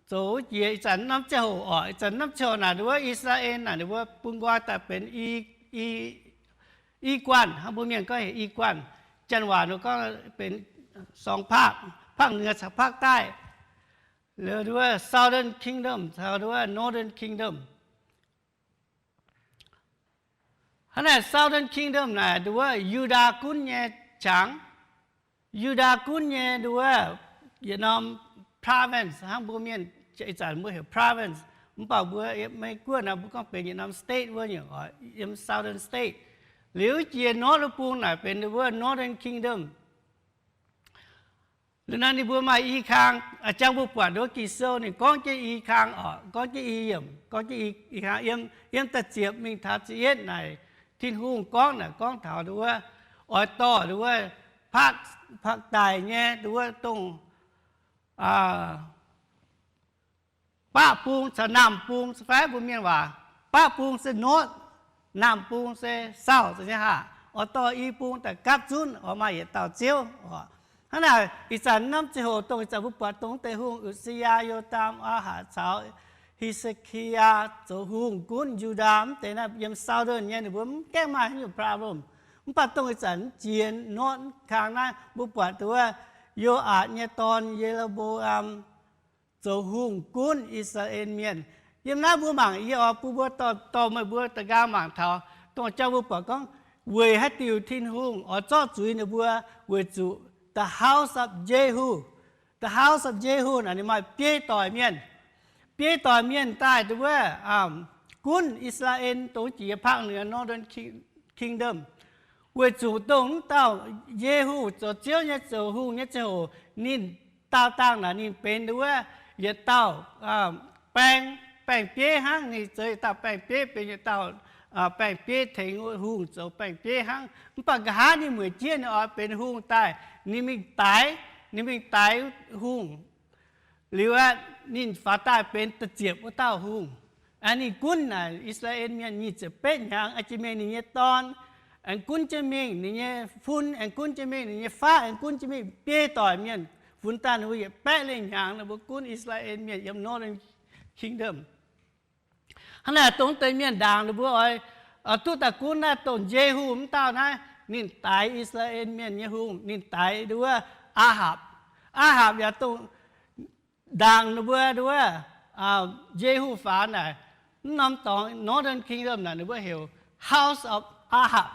zoux jiex ih zanc norm ziangh hoc oc, ih zanc norm ziangh hoc naaic wuov I^saa^laa^en naaic ninh mbuo bun nqoi daaih benx i, i, i guanh, hnangv mbuo Mienh gorngv heuc i guanh. Janx waac ninh gorngv benx สองภาค, ภาคเหนือ caux ภาคใต้, liuz wuov Southern Kingdom caux wuov Northern Kingdom. Hnangv naaic Southern Kingdom naaic wuov Yu^ndaa gunv nyei qangx. Yu^ndaa gunv nyei wuov yietc norm province, hnangv mbuo Mienh ih zanc mbuo heuc province, mv baac mbuo Meiv Guoqv naaic mbuo gorngv benx yietc norm state wuov nyungc oc, yiem Southern State. Liuz jiex north wuov bung naaic benx wuov Northern Kingdom. Liuz naaiv ninh mbuo maaih i kang, jang mbuo buatc wuov Ging-Sou ninh gorngv jienv i kang oc, gorngv jienv i yiemc, gorngv jienv i, i kang yiem, yiem da'ziepc mingh taux ziepc yietv naaic, Tin-Hungh gorngv naaic gorngv taux wuov oix dorh wuov ภาค, ภาคใต้ nyei wuov dongh baqv bung caux naamh bung fai mbuo Mienh waac, baqv bung se north, naamh bung se south nyei haah, oix dorh i bung daaih gapv zunv oix maaih yietc dauh ziouv oc. Hnangv naaic ih zanc norm ziangh hoc dongh ih zanc mbuo buatc dongh deix hungh Usi^yaa, Yo^ndaam, Aa^hatc caux He^se^ki^yaa zoux hungh gunv Yu^ndaa mv deix naaiv yiem southern nyei ninh mbuo mv gaengh maaih haaix nyungc problem. Mv baac dongh ih zanc jiex north kang naaiv mbuo buatc wuov Yo^aatc nyei dorn, Ye^lo^mbo^am, zoux hungh gunv I^saa^laa^en Mienh. Yiem naaiv mbuo mangc yie oix bun mbuo dorh, dorh meih mbuo da'nqaang mangc taux dongh jang mbuo buatc gorngv weic haaix diuc Tin-Hungh oix zorqv zuiz ninh mbuo, weic zuqc the house of Jehu, the house of Jehu naaic ninh maaih biei doic mienh. Biei doic mienh daaih wuov gunv I^saa^laa^en dongh jiex ภาคเหนือ Northern Kingdom. Weic zuqc dongh wuov dauh Yehu zoux ziouv nyei, zoux hungh nyei ziangh hoc ninh daauh dangh naaic ninh benx wuov yietc dauh baeng, baeng-bieiv hnangv. Ninh zoux yietc dauh baeng-bieiv, benx yietc dauh baeng-bieiv tengx hungh zoux baeng-bieiv hnangv. Mv baac nqa'haav ninh mueic jienv ninh oix benx hungh daaih, ninh mingh daix, ninh mingh daix hungh. Liuz aqv, ninh faaux daaih benx da'ziepc wuov dauh hungh. Ninh gunv naaic I^saa^laa^en Mienh nyic ziepc betv hnyangx, aengx jiex mingh ninh nyei dorn aengx gunv jienv mingh, ninh nyei fun aengx gunv jienv mingh, ninh nyei faqv aengx gunv jienv mingh, biei doic mienh funx daaih ninh mbuo yietc baeqv lengh hnyangx ninh mbuo gunv I^saa^laa^en Mienh yiem Northern Kingdom. Hnangv naaic dongh deix mienh ndaangc ninh mbuo oix duqv daaih gunv naaiv dongh Yehu wuov dauh naaiv, ninh daix I^saa^laa^en Mienh nyei hungh, ninh daix wuov Aa^hapc. Aa^hapc yaac dongh ndaangc ninh mbuo wuov Yehu faanx naaic, mv norm dorngx Northern Kingdom naaic ninh mbuo heuc House of Ahab.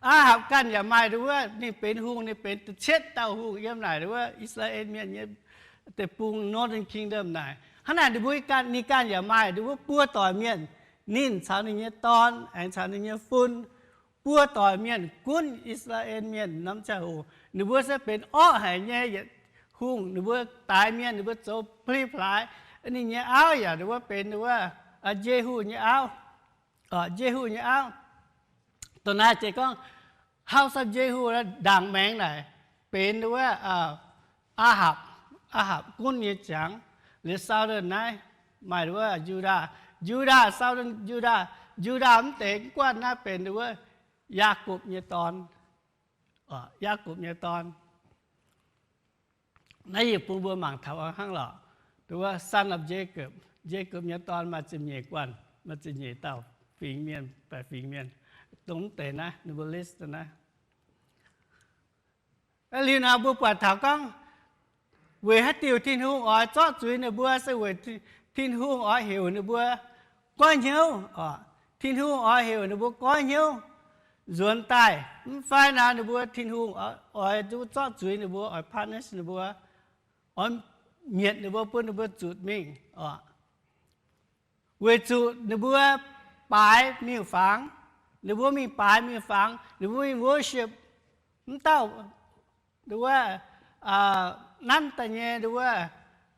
Ahab ganh yaac maaih nduov, ninh benx hungh, ninh benx da'cietv dauh hungh yiem naaic nduov Israel Mienh nyei deic-bung Northern Kingdom naaic. Hnangv naaic ninh mbuo ganh, ninh ganh yaac maaih nduov buo doic mienh, ninh caux ninh nyei dorn aengx caux ninh nyei fun, buo doic mienh gunv Israel Mienh norm ziangh hoc. Ninh mbuo se benx orqv haic nyei yietc hungh. Ninh mbuo daix mienh, ninh mbuo zoux pli-plaaix. Ninh nyei auv yaac nduov benx nduov Yehu nyei auv. Yehu nyei auv. Dongh naaiv se gorngv House of Yehu ndaangc maengx naaic benx nduov Ahab, Ahab gunv nyei ziangx. Liuz southern naaiv maaih nduov Yudaa, Yudaa southern, Yudaa, Yudaa mv deix guanh naaiv benx nduov Yaakopv nyei dorn. Yaakopv nyei dorn. Naaiv yie bun mbuo mangc taux hnangv lorqc. Nduov son of Jacob, Jacob nyei dorn maaih ziepc nyeic guanh, maaih ziepc nyeic dauh fingx mienh, baeqc fingx mienh. Dongh mv deix naaiv ninh mbuo list naaiv. Liuz naaic mbuo buatc taux gorngv, weic haaix diuc Tin-Hungh oix zorqv zuiz ninh mbuo se weic Tin-Hungh oix heuc ninh mbuo goiv hnyouv. Tin-Hungh oix heuc ninh mbuo goiv hnyouv nzuonx daaih. Mv fai naaic ninh mbuo Tin-Hungh oix zorqv zuiz ninh mbuo, oix punish ninh mbuo, oix mietc ninh mbuo, bun ninh mbuo zutc mingh oc. Weic zuqc ninh mbuo baaix miuc-fangx, ninh mbuo mingh baaix miuc-fangx, ninh mbuo mingh worship mv dauh nduov nanv daaih nyei nduov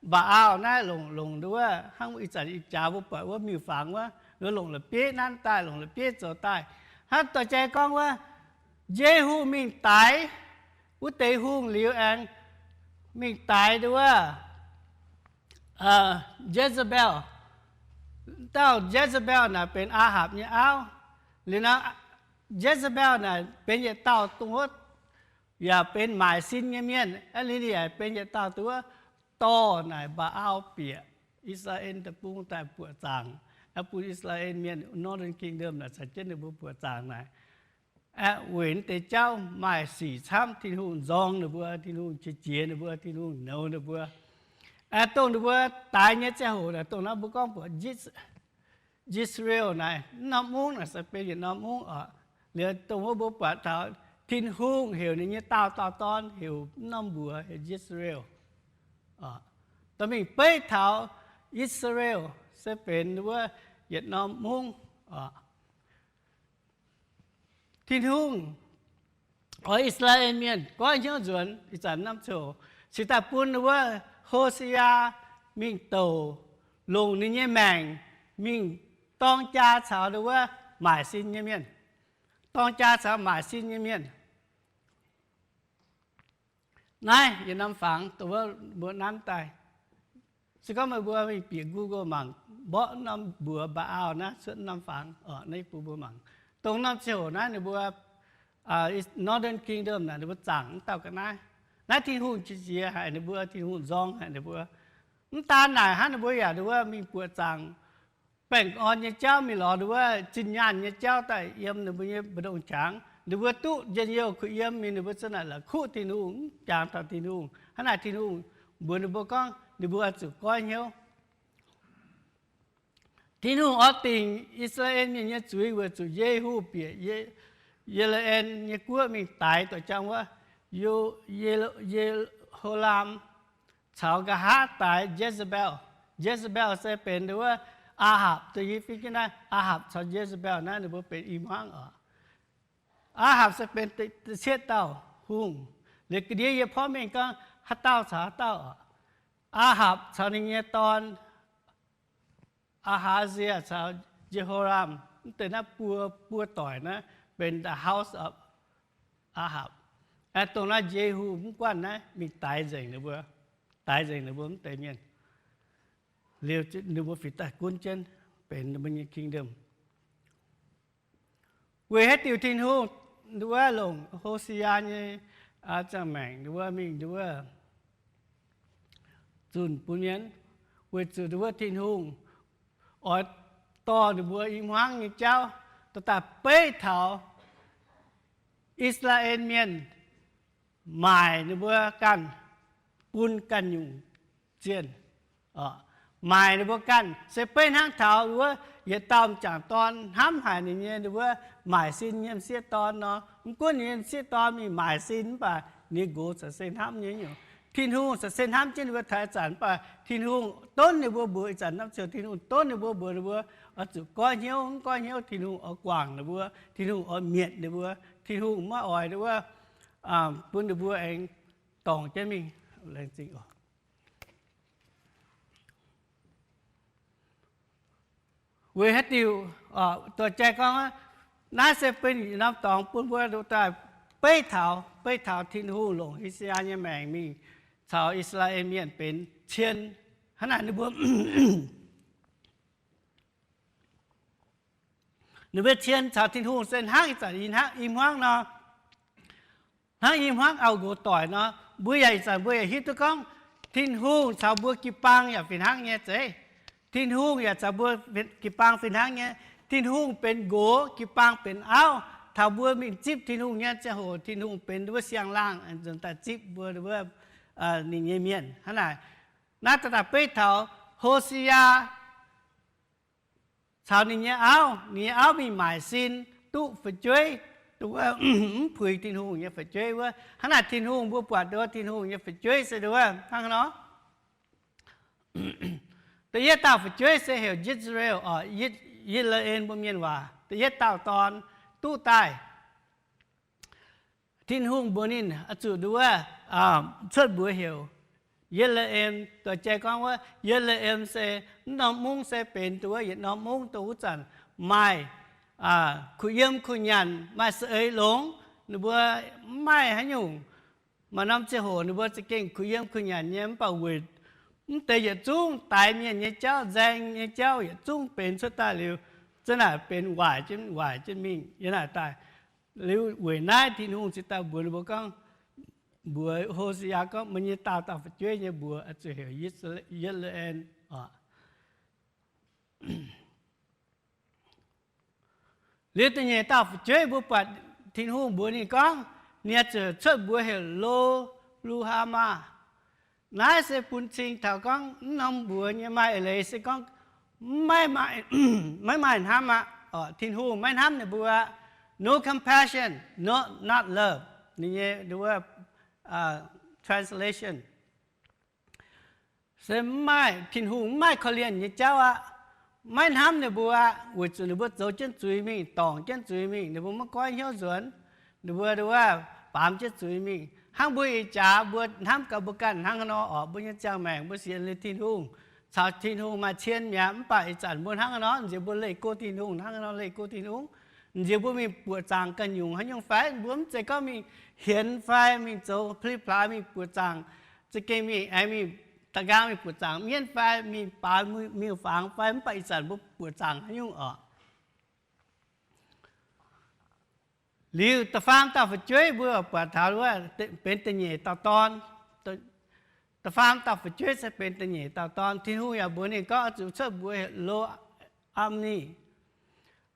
Mbaa^aau naaiv, longc, longc nduov hnangv ih zanc ih jaax mbuo buatc wuov miuc-fangx wuov, ninh mbuo longc la'bieiv nanv daaih, longc la'bieiv zoux daaih. Hnangv dorh jai gorngv wuov, Yehu mingh daix wuov deix hungh liuz aengx mingh daix nduov Jezebel. Dauh Jezebel naaic benx Ahapc nyei auv. Liuz nor, Jezebel naaic benx yietc dauh dongh wuov yaac benx maaic sin nyei mienh. Aa, liuz ninh yaac benx yietc dauh dongh wuov dorh naaic Mbaa^aau bieqc I^saa^laa^en Deic-Bung daaih buoqc zaangc, bun I^saa^laa^en Mienh, Northern Kingdom naaic caux jienv ninh mbuo buoqc zaangc naaic. Aeqv, weic naaiv deix jauv maaih sic camv, Tin-Hungh nzorng ninh mbuo, Tin-Hungh qiex jiez ninh mbuo, Tin-Hungh nouz ninh mbuo. Aeqv, dongh ninh mbuo daix nyei ziangh hoc naaic, dongh naaiv mbuo gorngv buatc Yisreal naaic, mv norm mungv naaic se benx yietc norm mungv oc. Liuz dongh wuov mbuo buatc taux Tin-Hungh heuc ninh nyei daauh dauh dorn heuc mv norm mbuox heuc Yisreal. Dorh mingh beiv taux Yisreal se benx wuov yietc norm mungv oc. Tin-Hungh oix I^saa^laa^en Mienh goiv hnyouv nzuonx ih zanc norm ziouc, cingx daaih bun wuov Ho^se^yaa mingh douc longc ninh nyei maengc mingh dorng jaa caux wuov maaic sin nyei mienh, dorng jaa caux maaic sin nyei mienh. Naaiv yietc norm fangx dongh wuov mbuo nanv daaih. Se gorngv meih mbuo mingh bieqc Google mangc, mborqv norm mbuox Mbaa^aau naaiv cuotv norm fangx oc. Naaiv bun mbuo mangc dongh norm ziouc naaiv ninh mbuo Northern Kingdom naaic ninh mbuo zaangc mv dauh ga'naaiv. Naaiv Tin-Hungh qiex jiez haic ninh mbuo, Tin-Hungh nzorng haic ninh mbuo. Mv daan naaic hnangv, ninh mbuo yaac nduov mingh buoqc zaangc baengh orn nyei jauv mingh lorz nduov zinh nyaanh nyei jauv daaih yiem ninh mbuo nyei mbu'ndongx qangx. Ninh mbuo duqv njien-youh kuh yiem mingh, ninh mbuo za'naaic la'kuqv Tin-Hungh, mv jangx taux Tin-Hungh. Hnangv naaic Tin-Hungh mbuox ninh mbuo gorngv ninh mbuo oix zuqc goiv hnyouv. Tin-Hungh oix dingc I^saa^laa^en Mienh nyei zuiz weic zuqc Yehu bieqc Ye^le^en nyei guoqv mingh daix doic jang wuov Ye^ho^laam caux nqa'haav daix Jezebel. Jezebel se benx wuov Aa^hapc, da'nyeic fingx jienv naaiv Aa^hapc caux Jezebel naaiv ninh mbuo benx i hmuangv oc. Aa^hapc se benx da'cietv dauh hungh. Liuz ga'ndiev yie porv mengh gorngv haaix dauh caux haaix dauh oc. Aa^hapc caux ninh nyei dorn, Aa^haa^zi^yaa caux Ye^ho^laam, mv deix naaiv buo, buo doic naaiv benx the house of Aa^hapc. Aeqv, dongh naaiv Yehu mv guanh naaiv mingh daix nzengc ninh mbuo, daix nzengc ninh mbuo mv deix mienh. Liuz ninh mbuo fih daaih gunv jienv benx ninh mbuo nyei kingdom. Weic haaix diuc Tin-Hungh nduov longc Ho^se^yaa nyei ziangh maengc nduov mingh nduov zunh bun mienh? Weic zuqc nduov Tin-Hungh oix dorh ninh mbuo i hmuangv nyei jauv dorh daaih beiv taux I^saa^laa^en Mienh maaic ninh mbuo ganh bun ganh nyungc zienh oc. maaic ninh mbuo ganh. Se beiv hnangv taux wuov yietc dauh m'jangc dorn hnamv haic ninh nyei, ninh mbuo maaic sin nyei m'sieqv dorn nor. Mv gunv ninh nyei m'sieqv dorn mingh maaic sin mv baac ninh nyei nqox caux se hnamv nyei nyungc. Tin-Hungh caux se hnamv jienv ninh mbuo taux ih zanc, mv baac Tin-Hungh donv ninh mbuo mbuox ih zanc norm ziangh hoc Tin-Hungh donv ninh mbuo mbuox ninh mbuo oix zuqc goiv hnyouv. Mv goiv hnyouv Tin-Hungh oix guangc ninh mbuo, Tin-Hungh oix mietc ninh mbuo, Tin-Hungh maiv oix wuov, bun ninh mbuo aengx dorngc jienv mingh. Weic haaix diuc? Dorh jai gorngv, naaiv se bun norm dorngx bun mbuo daaih beiv taux, beiv taux Tin-Hungh longc Ho^saa^yaa nyei maengc mingh caux I^saa^laa^en Mienh benx cien. Hnangv naaic ninh mbuo, ninh mbuo cien caux Tin-Hungh se hnangv ih zanc i hmuangv nor, hnangv i hmuangv auv-nqox doic nor. Mbuo yaac ih zanc mbuo yaac hiuv duqv gorngv Tin-Hungh caux mbuo jiu-baang yaac fih hnangv nyei zeiv. Tin-Hungh yaac caux mbuo jiu-baang fih hnangv nyei. Tin-Hungh benx nqox, jiu-baang benx auv. Taux mbuo mingh zipv Tin-Hungh nyei ziangh hoc, Tin-Hungh benx wuov siang-laangh nzuonx daaih zipv mbuo wuov, ninh nyei mienh. Hnangv naaic, naaiv daaih beiv taux Ho^saa^yaa caux ninh nyei auv, ninh nyei auv mingh maaic sin duqv fu'jueiv, duqv mv puix Tin-Hungh nyei fu'jueiv wuov. Hnangv naaic Tin-Hungh, mbuo buatc duqv Tin-Hungh nyei fu'jueiv se duqv hnangv nor. Da'yietv dauh fu'jueiv se heuc Yisreal, Yitc^le^en mbuo mienh waac, da'yietv dauh dorn duqv daaih. Tin-Hungh mbuox ninh oix zuqc duqv cuotv mbuox heuc Ye^le^em. Dorh jai gorngv wuov Ye^le^em se mv norm mungv se benx duqv wuov yietc norm mungv dongh wuov zanc maaih kuh yiem kuh nyanc, maaih saeng-eix longx. Ninh mbuo mv maaih haaix nyungc. Maaih norm ziangh hoc ninh mbuo za'gengh kuh yiem kuh nyanc nyei, mv baac weic mv deix yietc zungv daix mienh nyei jauv, nzaeng nyei jauv yietc zungv benx cuotv daaih liuz, za'naaic benx waaic jienv waaic jienv mingh yiem naaic daaih. Liuz weic naaiv Tin-Hungh cingx daaih mbuox ninh mbuo gorngv, mbuox Ho^saa^yaa gorngv, meih nyei daauh dauh fu'jueiv nyei mbuox oix zuqc heuc Yitc^le^en oc. Liuz da'nyeic dauh fu'jueiv mbuo buatc Tin-Hungh mbuox ninh gorngv, ninh oix zuqc cuotv mbuox heuc Lo^lu^haa^maa. Naaiv se bun cing taux gorngv mv norm mbuox nyei maaih eix leiz se gorngv maiv maaih hnamv aqv. Tin-Hungh maiv hnamv ninh mbuo aqv. No compassion, no, not love. Ninh nyei translation se mv maaih, Tin-Hungh mv maaih korv-lienh nyei jauv aqv. Maiv hnamv ninh mbuo aqv, weic zuqc ninh mbuo zoux jienv zuiz mingh, dorngc jienv zuiz mingh, ninh mbuo maiv goiv hnyouv nzuonx, ninh mbuo wuov baamz jienv zuiz mingh. Hnangv mbuo ih jaax mbuo hnamv gaax mbuo ganh hnangv haaix nor oc, mbuo nyei ziangh maengc mbuo sienx liuz Tin-Hungh, caux Tin-Hungh maaih cien mi'aqv, mv baac ih zanc mbuo hnangv haaix nor, nziex mbuo leih go Tin-Hungh hnangv haaix nor, leih go Tin-Hungh, nziex mbuo mingh buoqc zaangc ganh nyungc haaix nyungc fai mbuo mv zeiz gorngv mingh hienx fai mingh zoux pli-plaaix mingh buoqc zaangc, za'gengh mingh aengx mingh da'nqaang mingh buoqc zaangc mienv fai mingh baaux miuc-fangx fai, mv baac ih zanc mbuo buoqc zaangc haaix nyungc oc. Liuz da'faam dauh fu'jueiv mbuo buatc taux wuov benx da'nyeic dauh dorn. Da'faam dauh fu'jueiv se benx da'nyeic dauh dorn. Tin-Hungh yaac mbuox ninh gorngv oix zuqc cuotv mbuox Lo^am^ni.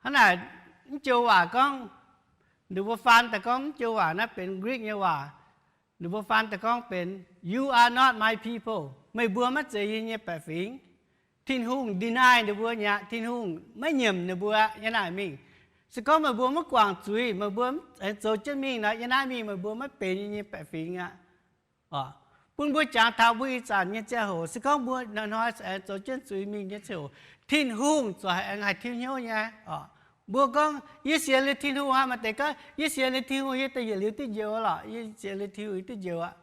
Hnangv naaic, mv joux waac gorngv, ninh mbuo faan daaih gorngv mv joux waac naaiv benx Greek nyei waac. Ninh mbuo faan daaih gorngv benx, You are not my people. Meih mbuo maiv zeiz yie nyei baeqc fingx. Tin-Hungh deny ninh mbuo nyei aqv. Tin-Hungh maiv nyiemc ninh mbuo aqv. Yiem naaic mingh, se gorngv meih mbuo maiv guangc zuiz, meih mbuo aengx zoux jienv mingh nor, yiem naaiv mingh meih mbuo maiv benx yie nyei baeqc fingx aqv. Bun mbuo jangx taux mbuo ih zanc nyei ziangh hoc, se gorngv mbuo hnoi-hnoi aengx zoux jienv zuiz mingh nyei ziangh hoc, Tin-Hungh ziouc aengx haih tiuv hnyouv nyei. Mbuo gorngv, Yie sienx liuz Tin-Hungh aqv. Maaih deix gorngv, Yie sienx liuz Tin-Hungh, yie daaih yietc liuz duqv njoux lorqc. Yie sienx liuz Tin-Hungh, yie duqv njoux aqv.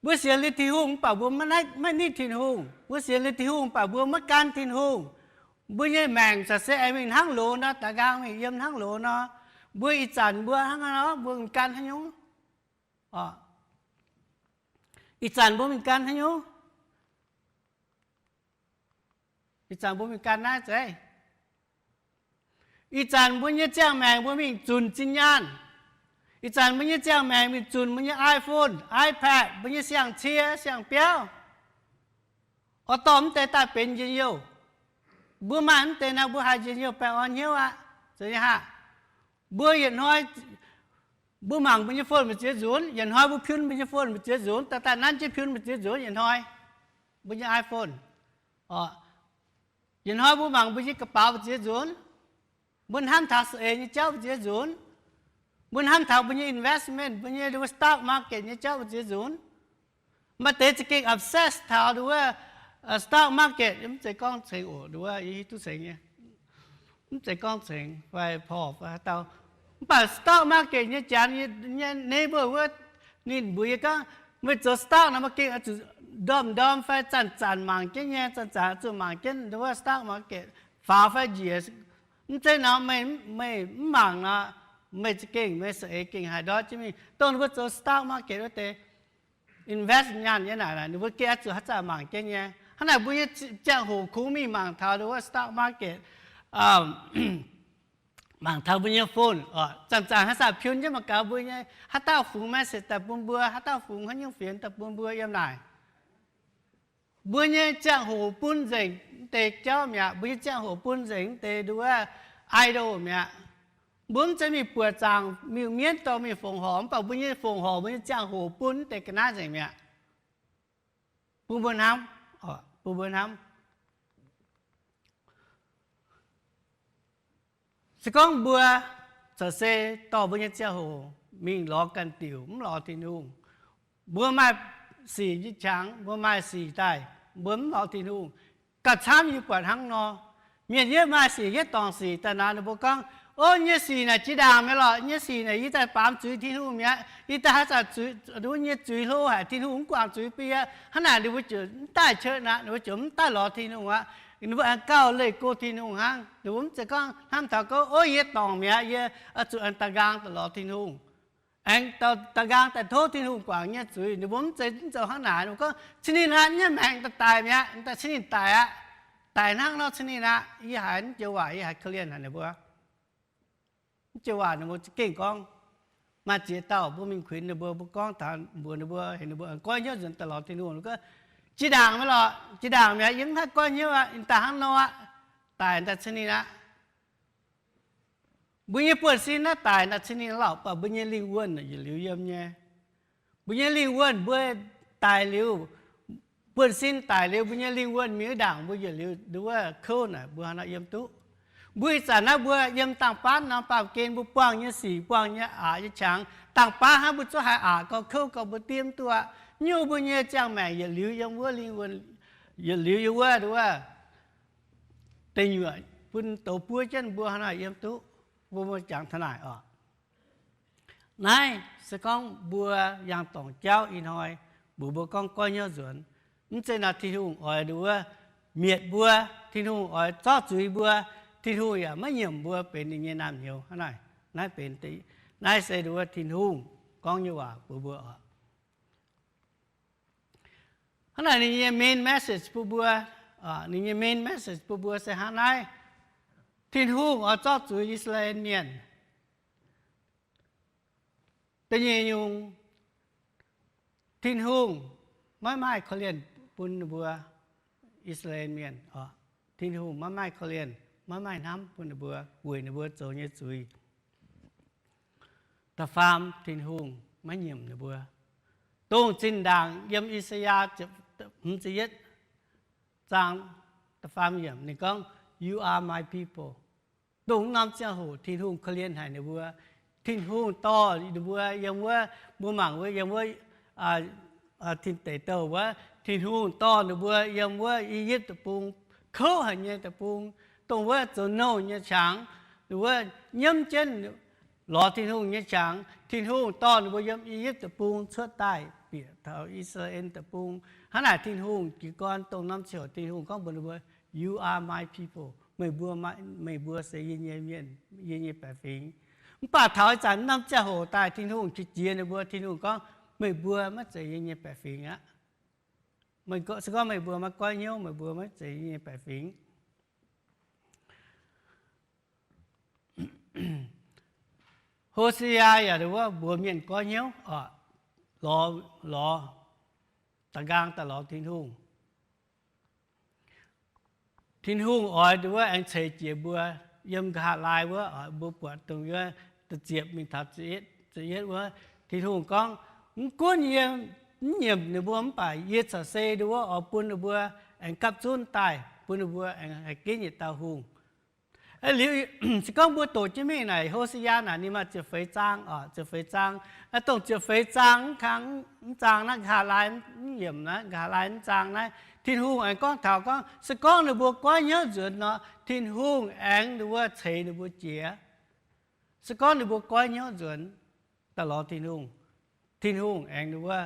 Mbuo sienx liuz Tin-Hungh mv baac mbuo maiv nitv Tin-Hungh. Mbuo sienx liuz Tin-Hungh mv baac mbuo maiv gan Tin-Hungh. Mbuo nyei maengc caux se aengx mingh hnangv loz nor, da'nqaang mingh yiem hnangv loz nor. Mbuo ih zanc mbuo hnangv nor, mbuo mingh gan haaix nyungc? Ih zanc mbuo mingh gan haaix nyungc? Ih zanc mbuo mingh gan naaiv zeiv. Ih zanc mbuo nyei ziangh maengc mbuo mingh zunc zinh nyaanh. Ih zanc mbuo nyei ziangh maengc mingh zunc mbuo nyei iPhone, iPad, mbuo nyei siang-cie, siang-biauv. Oix dorh mv deix daaih benx njien-youh. Mbuo maaih mv deix nor, mbuo haiz njien-youh baengh orn hnyouv aqv. Zeiz nyei haav. Mbuo yietc hnoi, mbuo mangc mbuo nyei phone mbu'ziex nzunc, yietc hnoi mbuo piun mbuo nyei phone mbu'ziex nzunc, daaih daaih nanv jienv piun mbu'ziex nzunc yietc hnoi. Mbuo nyei iPhone. Oc, yietc hnoi mbuo mangc mbuo nyei ga'baux mbu'ziex nzunc, mbuo hnamv taux saeng-eix nyei jauv mbu'ziex nzunc, mbuo hnamv taux mbuo nyei investment, mbuo nyei stock market nyei jauv mbu'ziex nzunc. Maaih deix za'gengh obsess taux nduov stock market, mv zeiz gorngv cengx oc, nduov yie hiuv duqv cengx nyei, mv zeiz gorngv cengx fai porv fai haaix dauh. Mv baac stock market nyei janx nyei neighbor wuov, ninh mbuox yie gorngv, meih zoux stock nor, maiv gengh oix zuqc ndorm-ndorm fai zanc-zanc mangc jienv nyei, zanc-zanc oix zuqc mangc jienv nduov stock market faaux fai njiec. Mv zeiz nor, meih, meih mv mangc nor, meih za'gengh, meih saeng-eix gengh haih ndortv jienv mingh. Dongh ninh mbuo zoux stock market wuov deix, invest nyaanh nyei naaic, ninh mbuo gengh oix zuqc haaix zanc mangc jienv nyei. Hnangv naaic mbuo nyei ziangh hoc kungx mingh mangc taux nduov stock market, mangc taux mbuo nyei phone, zanc-zanc haaix zanc piun jienv mangc gaax mbuo nyei, haaix dauh fungx message daaih bun mbuo, haaix dauh fungx haaix nyungc fienx daaih bun mbuo yiem naaic. Mbuo nyei ziangh hoc bun nzengc mv deix jauv mi'aqv. Mbuo nyei ziangh hoc bun nzengc mv deix nduov idol mi'aqv. Mbuo mv zeiz mingh buoqc zaangc miuc-mienv dorh mingh fongc horc, mv baac mbuo nyei fongc horc, mbuo nyei ziangh hoc bun mv deix ga'naaiv nzengc mi'aqv. Bun mbuo hnamv, bun mbuo hnamv. Se gorngv mbuo corc se dorh mbuo nyei ziangh hoc mingh lorz ganh diuc, mv lorz Tin-Hungh, mbuo maaih sic nyei qangx, mbuo maaih sic daaih, mbuo mv lorz Tin-Hungh, gauh camv yie buatc hnangv nor. Mienh yietv maaih sic, yietv dorngc sic daaih nor, ninh mbuo gorngv, Ov, nyei sic naaic jiex ndaangc mi'aqv lorqc. Nyei sic naaic yie daaih baamz zuiz Tin-Hungh mi'aqv. Yie daaih haaix zanc zuiz, nduov nyei zuiz hlo haic, Tin-Hungh mv guangc zuiz bun yie. Hnangv naaic ninh mbuo ziouc mv daaih church aqv, ninh mbuo ziouc mv daaih lorz Tin-Hungh aqv. Ninh mbuo aengx gauh leih go Tin-Hungh hnangv. Ninh mbuo mv zeiz gorngv hnamv taux gorngv, Ov, yie dorngc mi'aqv, yie oix zuqc aengx da'nqaang daaih lorz Tin-Hungh, aengx da'nqaang daaih tov Tin-Hungh guangc nyei zuiz. Ninh mbuo mv zeiz, mv zoux hnangv naaic. Ninh mbuo gorngv, Cin ninh hnangv nyei maengc daaih daic mi'aqv, daaih cin ninh daic aqv. Daic hnangv nor cin ninh aqv. Yie haiz mv joux waac, yie haiz korv-lienh haic ninh mbuo. Mv joux waac ninh mbuo za'gengh gorngv, maaih ziex dauh mbuo mingh kuinx ninh mbuo, mbuo gorngv taux mbuox ninh mbuo, heuc ninh mbuo goiv hnyouv nzuonx daaih lorz Tin-Hungh. Ninh gorngv, Jiex ndaangc mi'aqv lorqc, jiex ndaangc mi'aqv, yie mv haih goiv hnyouv aqv, ninh daaih hnangv nor aqv, daic daaih cin ninh aqv. Mbuo nyei buonv-sin naaiv daic daaih cin ninh lorqc, mv baac mbuo nyei lingh wuonh yietc liuz yiem nyei. Mbuo nyei lingh wuonh mbuo daic liuz, buonv-sin daic liuz, mbuo nyei lingh wuonh mingh ndaangc mbuo yietc liuz nduov kouv naaic, mbuo hnangv nor yiem duqv. Mbuo ih zanc naaiv mbuo yiem dangh baav norm baamh gen, mbuo buangh nyei sic, buangh nyei aqc nyei qangx, dangh baav hnangv mbuo zungv haih aqc gauh kouv gauh mbuo diev mv duqv aqv. Nyungc mbuo nyei ziangh maengc yietc liuz yiem wuov lingh wuonh, yietc liuz yiem wuov nduov deic nyuoqc bun douz buov jienv, mbuo hnangv nor yiem duqv. Mbuo, mbuo jangx taux naaic oc. Naaiv se gorngv mbuo yangh dorngc jauv ih hnoi, mbuox mbuo gorngv goiv hnyouv nzuonx. Mv zeiz nor Tin-Hungh oix nduov mietc mbuo, Tin-Hungh oix zorqv zuiz mbuo, Tin-Hungh yaac maiv nyiemc mbuo benx ninh nyei naamh nyouz hnangv naaic. Naaiv benx, naaiv se nduov Tin-Hungh gorngv nyei waac mbuox mbuo oc. Hnangv naaic ninh nyei main message bun mbuo, ninh nyei main message bun mbuo se hnangv naaiv. Tin-Hungh oix zorqv zuiz I^saa^laa^en Mienh. Da'nyeic nyungc, Tin-Hungh maiv maaih korv-lienh bun ninh mbuo I^saa^laa^en Mienh oc. Tin-Hungh maiv maaih korv-lienh, maiv maaih hnamv bun ninh mbuo weic ninh mbuo zoux nyei zuiz. Da'faam, Tin-Hungh maiv nyiemc ninh mbuo. Dongh zinh ndaangc yiem I^saa^yaa hmz ziepc yietv zaang da'faam yiemc ninh gorngv, You are my people. Dongh norm ziangh hoc Tin-Hungh korv-lienh haic ninh mbuo. Tin-Hungh dorh ninh mbuo yiem wuov, mbuo mangc wuov yiem wuov Tin Deic Douh wuov, Tin-Hungh dorh ninh mbuo yiem wuov I^yipv Deic-Bung, kouv haic nyei deic-bung, dongh wuov zoux nouh nyei qangx, ninh wuov nyiemv jienv lorz Tin-Hungh nyei qangx. Tin-Hungh dorh ninh mbuo yiem I^yipv Deic-Bung cuotv daaih bieqc taux I^saa^laa^en Deic-Bung. Hnangv naaic Tin-Hungh jiez gorn dongh norm ziangh hoc Tin-Hungh gorngv mbuox ninh mbuo, You are my people. Meih mbuo, meih mbuo se yie nyei mienh, yie nyei baeqc fingx. Mv baac taux ih zanc norm ziangh hoc daaih Tin-Hungh qiex jiez ninh mbuo, Tin-Hungh gorngv, Meih mbuo maiv zeiz yie nyei baeqc fingx aqv. Se gorngv meih mbuo maiv goiv hnyouv, meih mbuo maiv zeiz yie nyei baeqc fingx. Ho^se^yaa yaac wuov mbuox mienh goiv hnyouv, lorz, lorz, da'nqaang daaih lorz Tin-Hungh. Tin-Hungh oix nduov aengx ceix jiez mbuo. Yiem nqa'haav laai wuov, mbuo buatc dongh wuov, da'ziepc mingh taux ziepc yietv wuov, Tin-Hungh gorngv, Mv gunv yie mv nyiemc ninh mbuo, mv baac yie corc se nduov oix bun ninh mbuo aengx gapv zunv daaih bun ninh mbuo aengx haih ginv yietc dauh hungh. Liuz, se gorngv mbuo doqc jienv mingh naaic Hosea naaic, ninh maaih ziepc feix zaang oc, ziepc feix zaang. Naaiv dongh ziepc feix zaang mv kang, mv zaang naaiv, nqa'haav laai mv yiemc naaiv, nqa'haav laai mv zaang naaiv, Tin-Hungh aengx gorngv taux gorngv, se gorngv ninh mbuo goiv hnyouv nzuonx nor, Tin-Hungh aengx ninh mbuo ceix ninh mbuo jiex. Se gorngv ninh mbuo goiv hnyouv nzuonx daaih lorz Tin-Hungh, Tin-Hungh aengx ninh mbuo